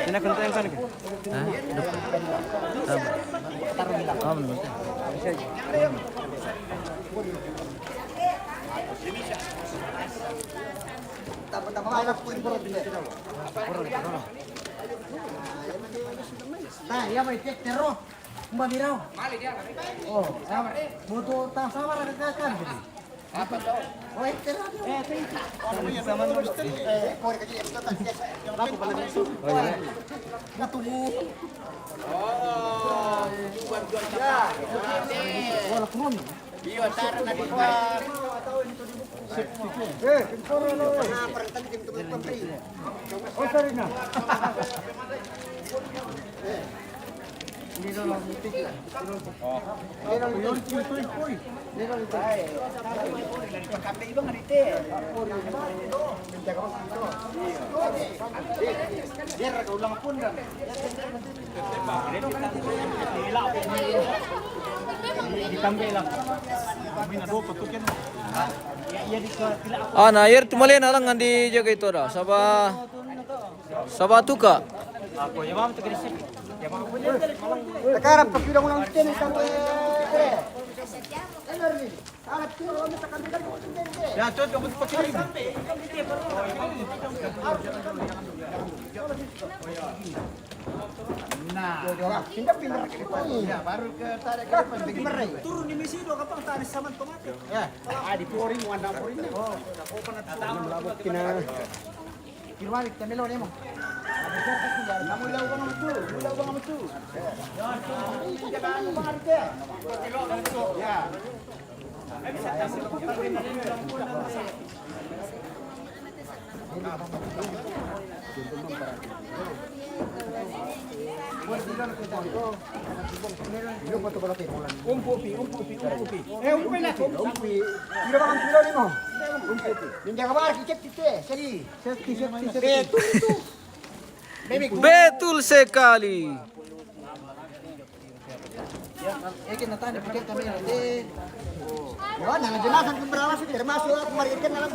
Ini kan yang sana. Hah? Depan. Tahu. Tahu, betul. Nah, ya mai tek tero. Mbak Mirau. Oh, sama. Butuh tang sama lah kakak kan. Apa tuh? Oh, eh, tero. Eh, thank you. Sama. Oh, iya. Butuh mu. Oh, itu bantuan apa? Oh, lakukan. Iyo, tara na di luar. Eh, oh, sorry na. Hindi na lang, hindi na lang. Hindi na lang. Kambe iba nga rite. Hindi ka ulang pun na. Ah, na, yer tumalen alangan di jaga itu dah. Saba, saba tuka. Sekarang pakiulang-ulang kita ni sampai. Nah, pindah-pindah. Ya, baru ke tarik ke depan. Turun di misi dua kapang tarik sama tomat. Ya. Ah, di pori, muanda pori na. Oh, kita melawak kina. Kiruan kita melo nemo. Kamu lau bang betul, lau bang betul. Ya. Umpu pi, umpu pi, umpu pi. Eh, umpu pi lah, umpu pi. Kira makan kilo ni mo. Umpu pi. Minta kabar kita kita, seri. Safety, safety, safety. Betul tu. Betul sekali. Wah, nah, jenazah pun berapa sih? Termasuk aku mari ikan dalam.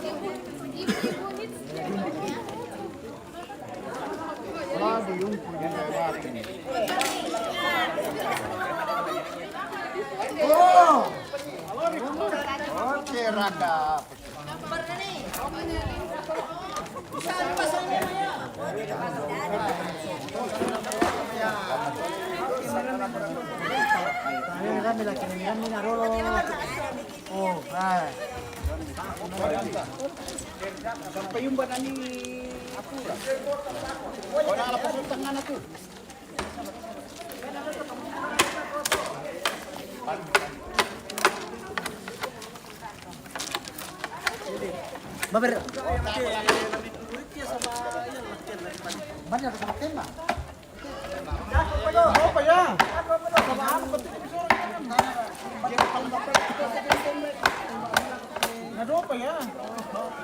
Oh. Oke, Raka. Ini rami lagi, ini rami na rolo. Oh, ah. Sampai umba nani apura. Ora ala pasal tangana tu. Babar. Banyak sama tembak. Apa ya? Sama anu, betul. Na dopa ya.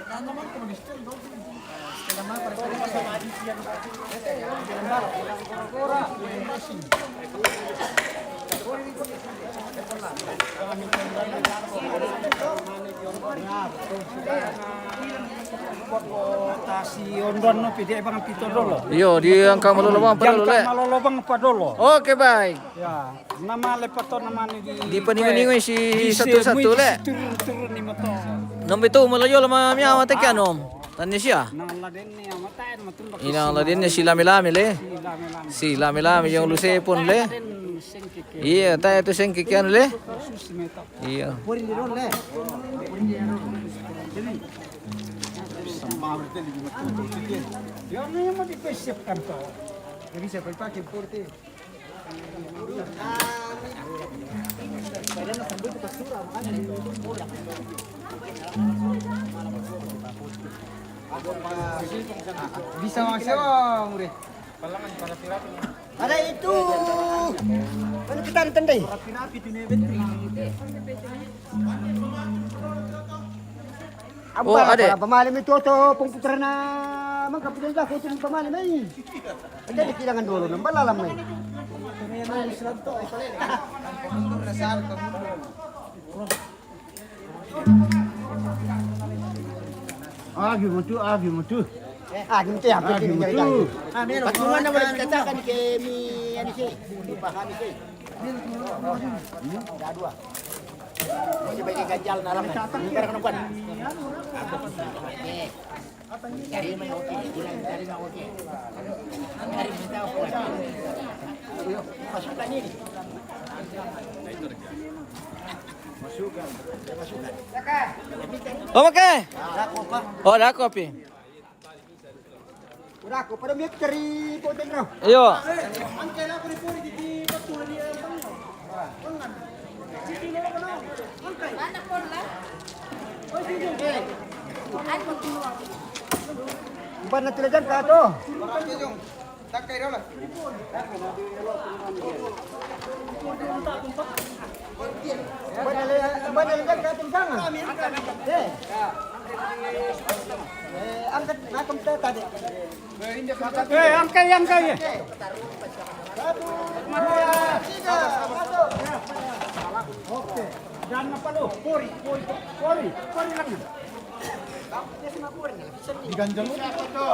Nanaman ko mag-steal, no? Tasi ondoan no pidi bang pito dolo. Iyo, di angka malolo bang pa dolo, le. Angka malolo bang pa dolo. Oke, baik. Ya. Nama lepato nama ni di, di paningo-ningo si satu-satu le. Turun-turun ni moto. Nombe tu malayo lama miawa te kianom. Tanya sia. Nang laden ni amatai matun. Ina laden ni si lame-lame le. Si lame-lame. Si lame-lame yang lu sepon le. Iya, taya tu sengke kian le. Iya. Dia ni mau dipersiapkan tu. Jadi siapa pakai porte? Bisa masuk, Mure. Ada itu. Kan kita ada tendai. Oh, ada. Para pamalim itu atau pengputeran, ah, mangka punya jago itu pamalim ini. Ada di kilangan dulu, nambah lalam ini. Agi mutu, agi mutu. Agi mutu ya, agi mutu. Pati mana boleh dikatakan ke mi, anu sih, mi pahami sih. Ada dua. Mau coba ini ganjal naram. Barang nampan. Oke. Oh, ada kopi. Ura ko, pada meter i poten ro. Iyo. Angkai la ko di pori di, di patu di, eh, pangan. Pangan. Siti lo ko no. Angkai. Mana pon la? Oh, siti. Umpan na tila jang ka to. Takai ro la. Umpan na tila jang ka to, jangan. Eh. Eh, angkat, angkat tadi. Eh, angkai, angkai, eh. Satu, dua, tiga, masuk. Oke. Dan apa lo? Pori, pori, pori, pori lang. Diganjal lo.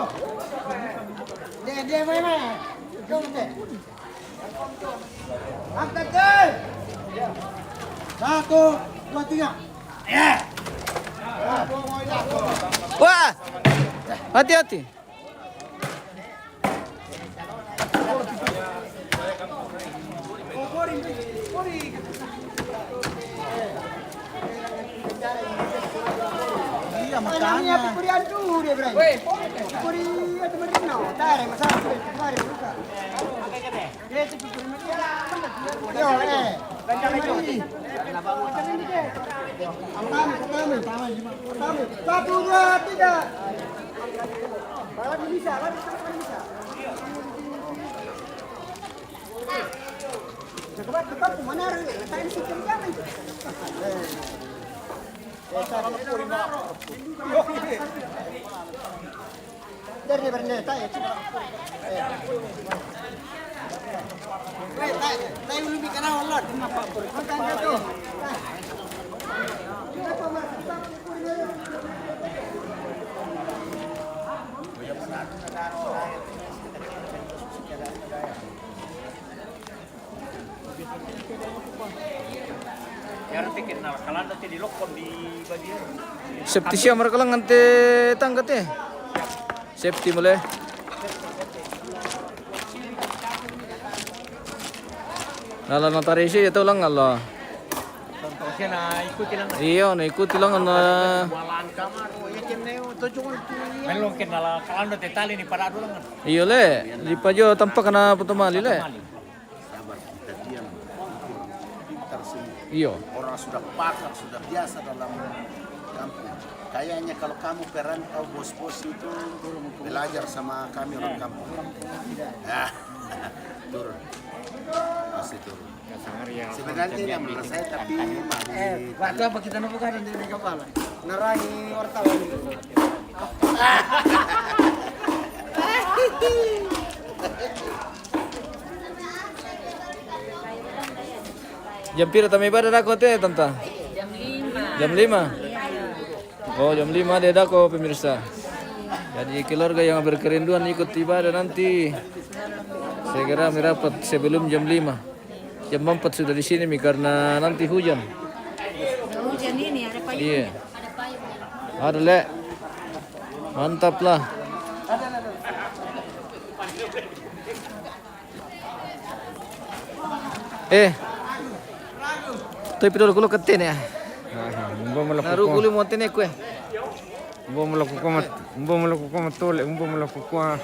Dia, dia, main, main. Angkat, eh. Satu, dua, tiga. Ya. Wah, hati-hati. Iya, makanya. Pukuri antu dia, Bray. Pukuri antu, Marino. Tare, masalah. Tare, buka. Yo, eh. Satu, dua, tiga. Lagi bisa, lagi bisa, lagi bisa. Nah, kemarin kita kemana, Ru? Tadi si Cem jangan. Eh. Eh, tadi. Dari, dari, dari, tai, coba. Eh. Weh, tai, tai, ulu mi kana, Allah. Makan satu. Safety siya marakalang ante tangga te. Safety mole. Nala na tarisi ito lang, Allah. Contohnya na ikuti lang. Iyo, na ikuti lang na. Walaan kamar, oh, iya, cem na iyo, tojong itu, iya. Melong ke nala kalando te tali ni paradu lang. Iyo le, lipa jo tampak na potomali le. Sabar, kita diam. Pintar semua. Iyo. Orang sudah pakar, sudah biasa dalam kampung. Kayaknya kalau kamu perantau, bos-bos itu belajar sama kami orang kampung. Ah, turun. Masih turun. Sebenarnya ini menurut saya, tapi eh, waktu apa kita nunggu kan di kepala? Narangi wartawan itu. Jam pira tama ibadah dako te, Tanta? Jam lima. Jam lima? Iya. Oh, jam lima dia dako, pemirsa. Jadi keluarga yang berkerinduan ikut ibadah nanti segera merapat sebelum jam lima. Jam empat sudah di sini mi karena nanti hujan. Hujan ini ada payung. Iya. Ada payung. Ada, Le. Mantap lah. Eh. Toi pidol kulo ketene. Aha, umbo mula kuko. Naru kulo mo tene kue. Umbo mula kuko mat, umbo mula kuko matole, umbo mula kuko.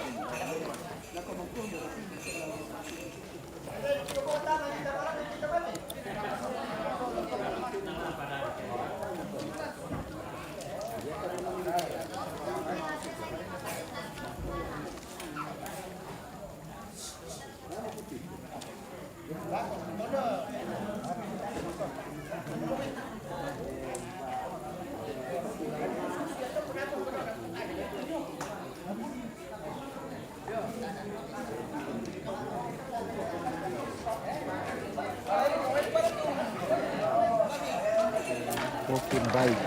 Walking bike.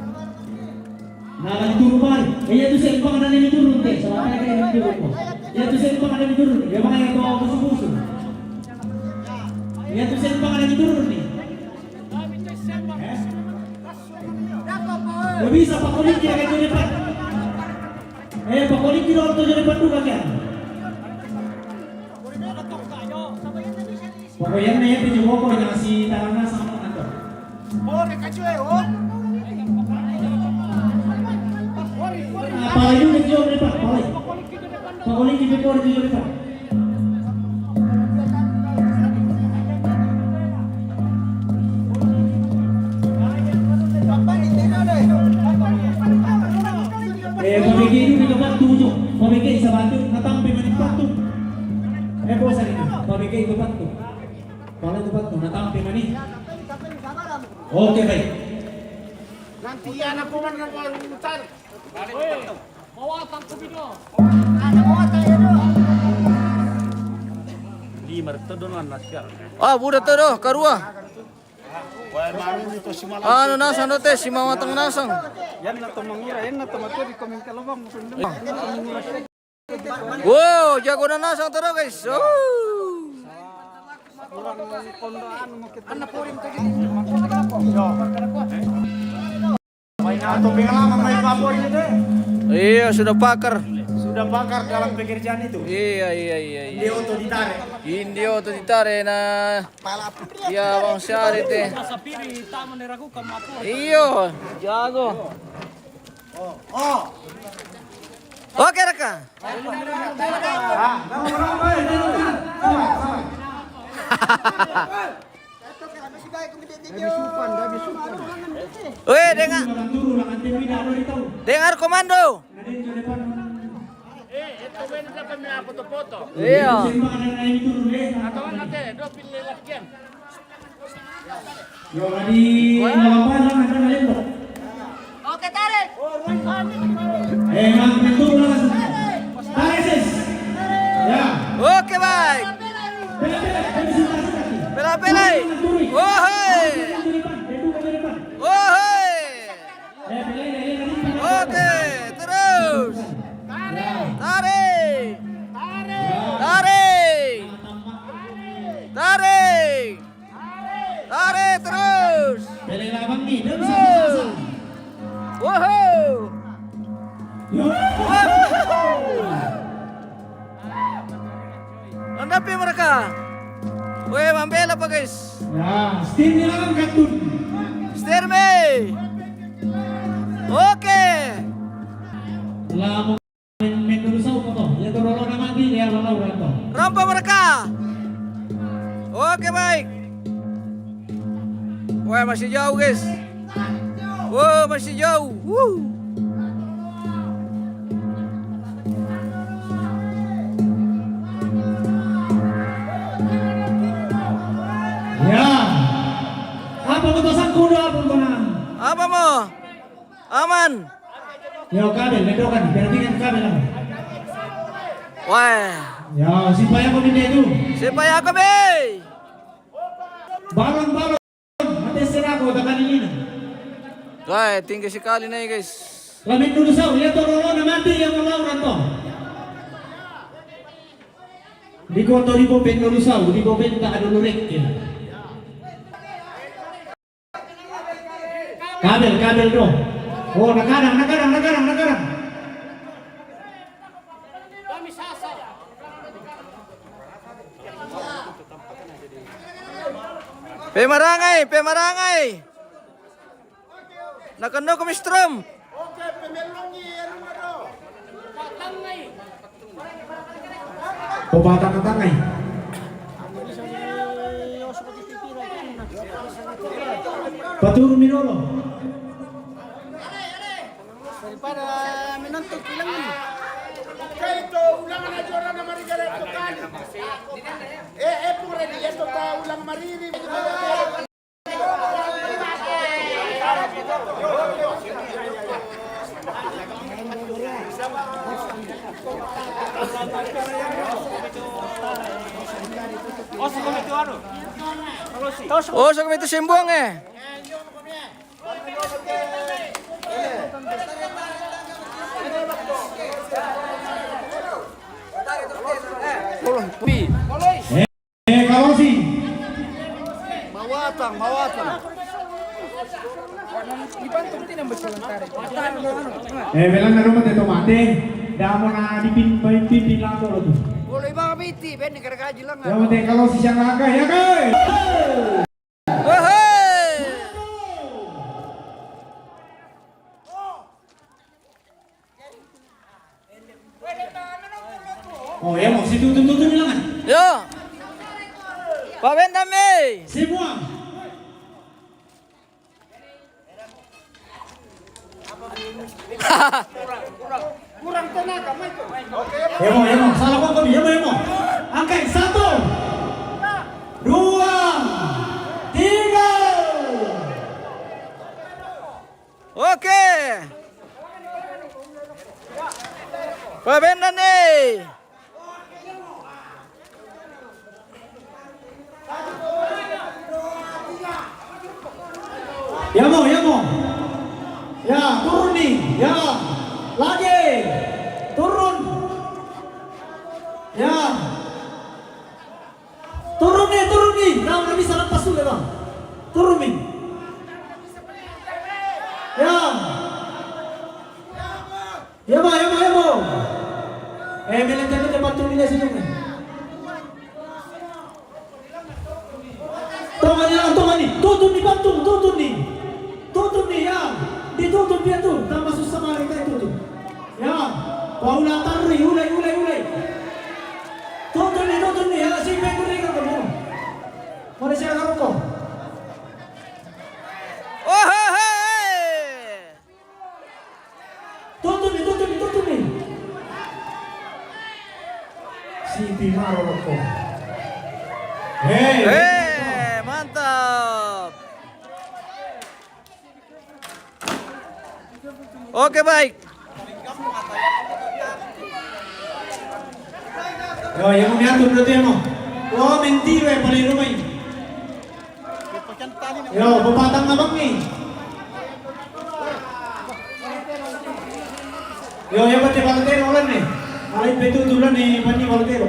Nah, lagi turun, Pak. Eh, iya tu sempang ada yang turun, teh. Sama ada yang turun, Pak. Iya tu sempang ada yang turun. Dia mana yang bawa busu-busu? Iya tu sempang ada yang turun nih. Eh? Gak bisa, Pak Kolinki yang itu depan. Eh, Pak Kolinki dong tu jadi depan tu, Kak, ya. Pokoknya nih, itu juga pokoknya si tangannya sama atau. Oh, dia kacau ya, oh. Apalagi itu juga depan, apalagi. Pokoknya kita depan. Pokoknya kita depan. Oke, itu patto. Kalau itu patto, na tampe mani. Oke, baik. Nanti anak komandan mau mutar. Lima ratus dolar nasi. Ah, buda todo, karua. Anu nasang do te, si Mama tang nasang. Yan na to mangura, yan na to maturi komen kalobang. Wow, jago na nasang todo, guys. Oh. Kurang kondo anu mo kita. Anak poring tadi. Main atau pengalaman main papo ini deh. Iya, sudah pakar. Sudah pakar dalam pekerjaan itu. Iya, iya, iya, iya. Dia oto ditarik. Indio to ditare na. Iya, bang siare te. Iyo, jago. Oke, raka. Weh, dengar. Dengar komando. Iya. Oke, tarik. Tarik, sis. Ya. Oke, baik. Pela, pela. Pela, pela. Wahai. Wahai. Oke, terus. Tarik. Tarik. Tarik. Tarik terus. Terus. Woohoo. Hadapi mereka. Weh, mambela pa, guys. Ya, setir ni lang katun. Setir me. Oke. Lama men-, menurut saya apa toh? Ya, terlalu nama di ya, lalu orang toh. Rampa mereka. Oke, baik. Wah, masih jauh, guys. Wah, masih jauh. Wuh. Ya. Apa keputusan kuda, apa kena? Apa mau? Aman. Yo, kabel, ledokan, perhatikan kabel, apa? Wah. Ya, supaya kau pindah itu. Supaya kau be. Balon, balon. Mate serako, tak kali ini. Wah, tinggi sekali nih, guys. Lamin dulu sau, ya, tolong, nanti yang mau lawan, toh. Di kota di Bopen dulu sau, di Bopen tak ada lurek, ya. Kabel, kabel do. Oh, nakadang, nakadang, nakadang, nakadang. Pemarangai, pemarangai. Nakano ko, Mister Rom? Oke, pemelongi, anu, anu. Pepatah tangan. Paturu minolo. Daripada menonton film ini. Kaito ulangan aja orang nama Rigara itu kan. Eh, eh, pura dia tuh ulang mariri. Oh, sa kami itu ano? Oh, sa kami itu simbong eh. Tolong, pi. Eh, Kalosi. Mawatang, mawatang. Eh, belang na rumah te tomate. Damo na dipin, pin, pin, pin lato lo tu. Bolo ibang piti, ben, kare kaji lang. Ya, mate Kalosi siang laga, ya, kai. Hei. Oh, ya, mau situ tuntut ni langan. Yo. Pabenda me. Semua. Kurang tenaga, Michael. Emo, emo, salah kau tadi, emo, emo. Angkai, satu. Oke. Pabennanni. Ya mo, ya mo. Ya, turun ni. Ya. Lagi. Turun. Ya. Turun ni, turun ni. Nah, udah bisa lepas dulu, Bang. Turun ni. Ya. Ya mo, ya mo, ya mo. Eh, me'e lenteng-lenteng pantun ni sini. Tonga ni, tonga ni. Tutun ni pantun, tutun ni. Tutun ni, ya. Ditutun dia tu. Tambah susah mari kita tutun. Ya. Paula tarri, ulai, ulai, ulai. Tutun ni, tutun ni. Ya, si pengkuri ka kamu. Mana siya ka roko? Oh, he, he, he. Tutun ni, tutun ni, tutun ni. Si Pimaro roko. Hei. Eh, mantap. Oke, baik. Yo, yang mau diatur berarti ya, mau. Wah, menti, weh, pada rumah ini. Yo, pepatang abang ni. Yo, ya, pati balotero ulan ni. Alai betul tu ulan ni, pati balotero.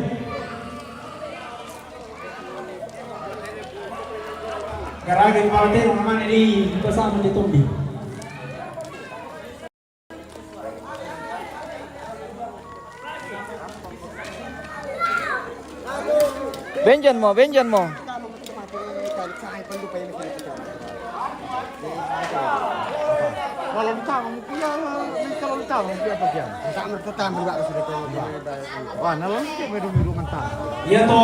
Karagi balotero, mana ni, pasang di tombi. Benjan mo, benjan mo. Kalau ditama mo, iya, kalau ditama mo, iya, bagian. Sa mo, tutama mo, iya, sudah tahu. Wah, nalang itu, meru-meru mentah. Iya to,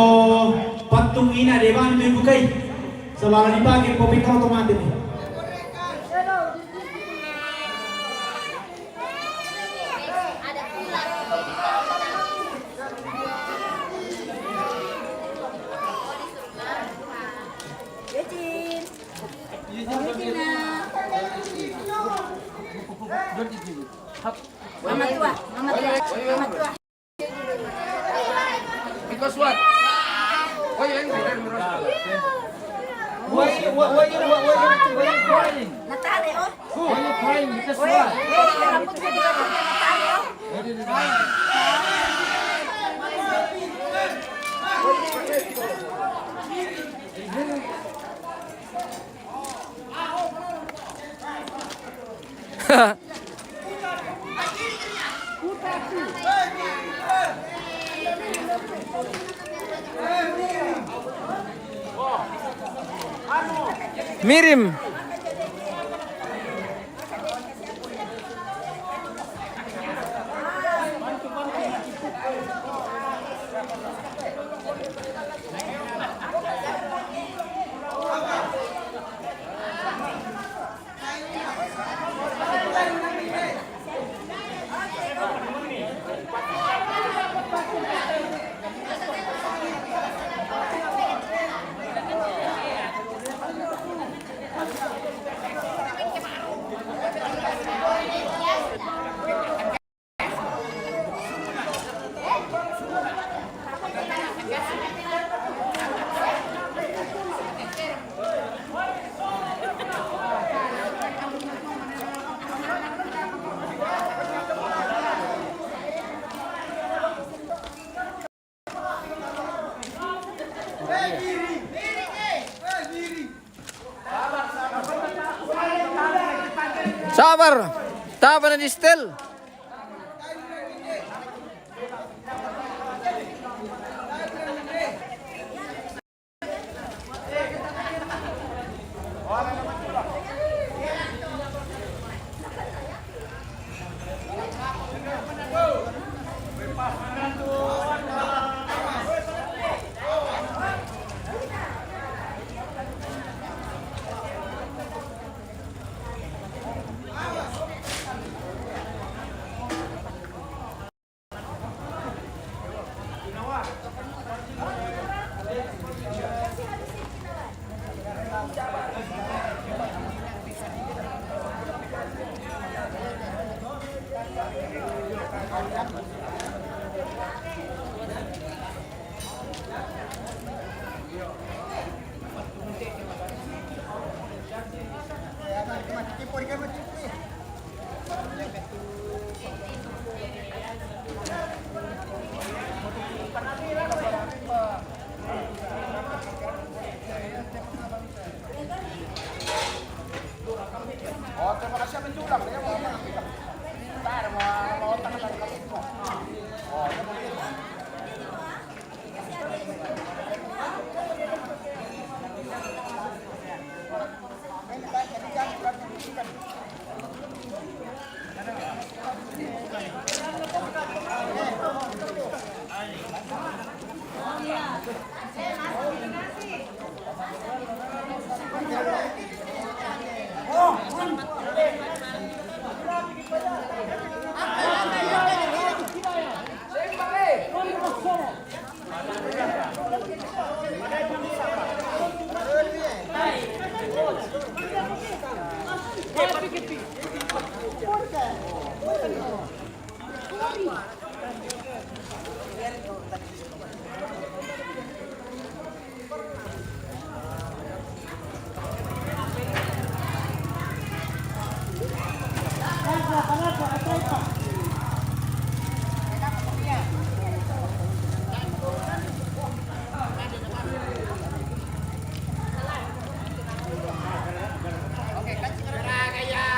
patung ina de bantu bukai. Sebala dipakai, popikal otomatis ni. Mama tua, mama tua, mama tua. Because what? Why you angry? Why, why, why you, why, why you, why you crying? Natale, oh. Why you crying? Because what? Rambut ko, di ba, natale, oh. Mirim. Sabar. Taba na di Stel.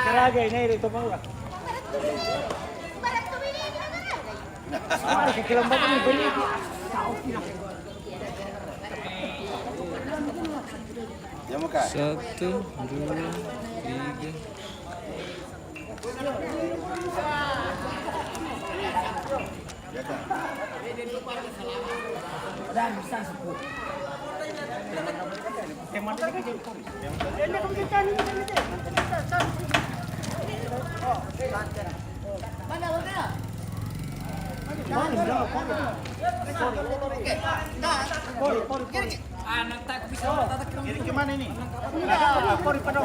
Karaga ini itu mau. Satu, dua, tiga. Anak tak bisa. Jadi gimana ini? Kori pada.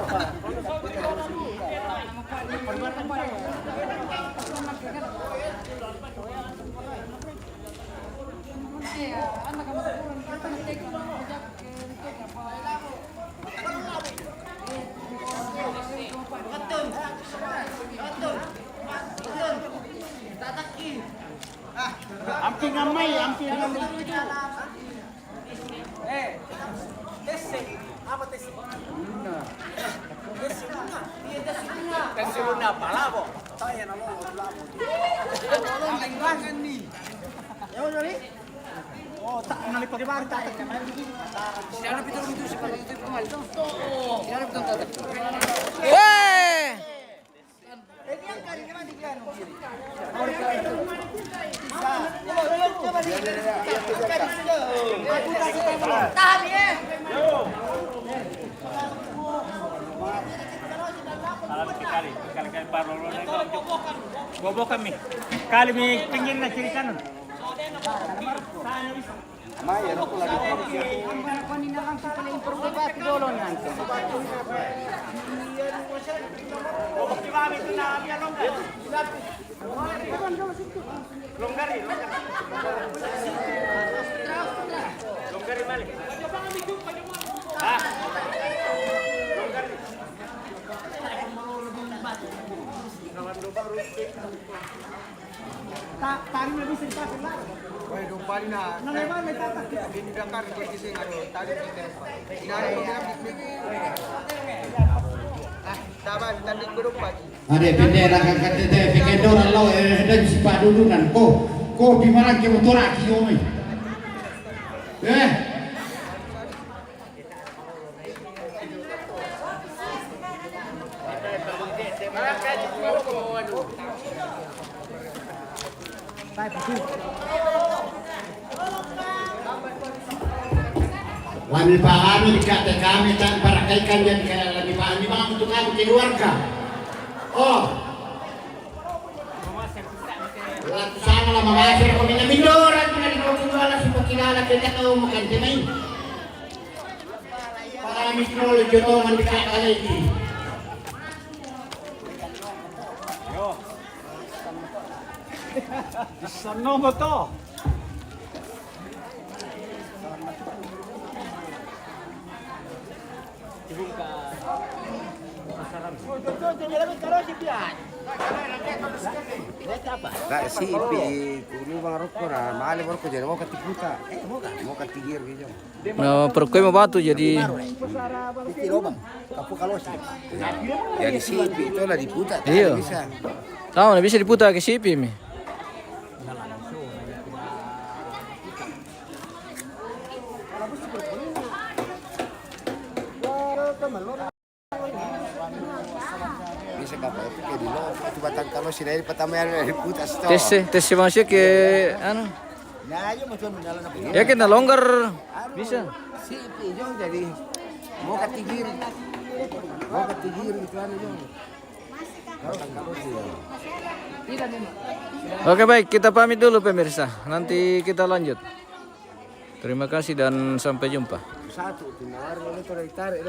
Amping amai, amping amai. Eh, tesse. Apa tesse? Luna. Tesse Luna. Iya, tesse Luna. Tesse Luna apa? Labo. Tahu ya, nama labo. Labo, labo. Yang mana nih? Ya, udah nih. Oh, tak, nali pakai baru, tak, tak. Siapa itu, itu, siapa itu, itu, itu. Siapa itu, tak, tak. Weh! Salam sekali, sekali-kali parlo. Bobo kami. Kali mi pingin na kiri kanan. Sana bisa. Mai, era kula di. Agora, quando ainda não se falei em problema, tu dolo nanti. Longari, longari. Longari, mali. Ah. Longari. Ta-, tadi na bisa dipakai lah. Weh, dong, paling na. Nah, memang mereka tak. Ini Dakar, ini sih, aduh, tadi kita lupa. Ini ada program di. Ah, sabar, tadi gue lupa. Ada bendera kan kata dia, bikin dorang lo, eh, dan si Pak Dudunan. Ko, ko di mana ke motor aki, yo, mi? Eh. Lami pahami di kata kami tan parakaikan jadi kaya lami pahami bang untuk kami keluarga. Oh. Laksana la mamasir ko mina mindora tuna di ko kuala supakilala kita kau makan temai. Para mikro le joto mandika kaleki. Yo. Bisa nomo to. Nah, sipi, kunu bang roko na, male roko jadi mau katiputa. Eh, mau kan? Mau katigir gitu. No, perkue mau batu jadi. Iti lobang. Kapu kalau sih. Jadi sipi itu lah diputa. Iya. Bisa. Tahu na bisa diputa ke sipi mi. Bisa kapal itu kayak di lo itu batang kalau sini pertama yang diputa stop. Tese, tese masih ke anu. Nah, ayo mau cuma jalan apa? Ya kena longgar bisa. Sipi jong jadi mau katigir. Mau katigir gitu anu jong. Kalau kan kalau sih. Oke baik, kita pamit dulu pemirsa. Nanti kita lanjut. Terima kasih dan sampai jumpa. Satu itu nawar itu tarik.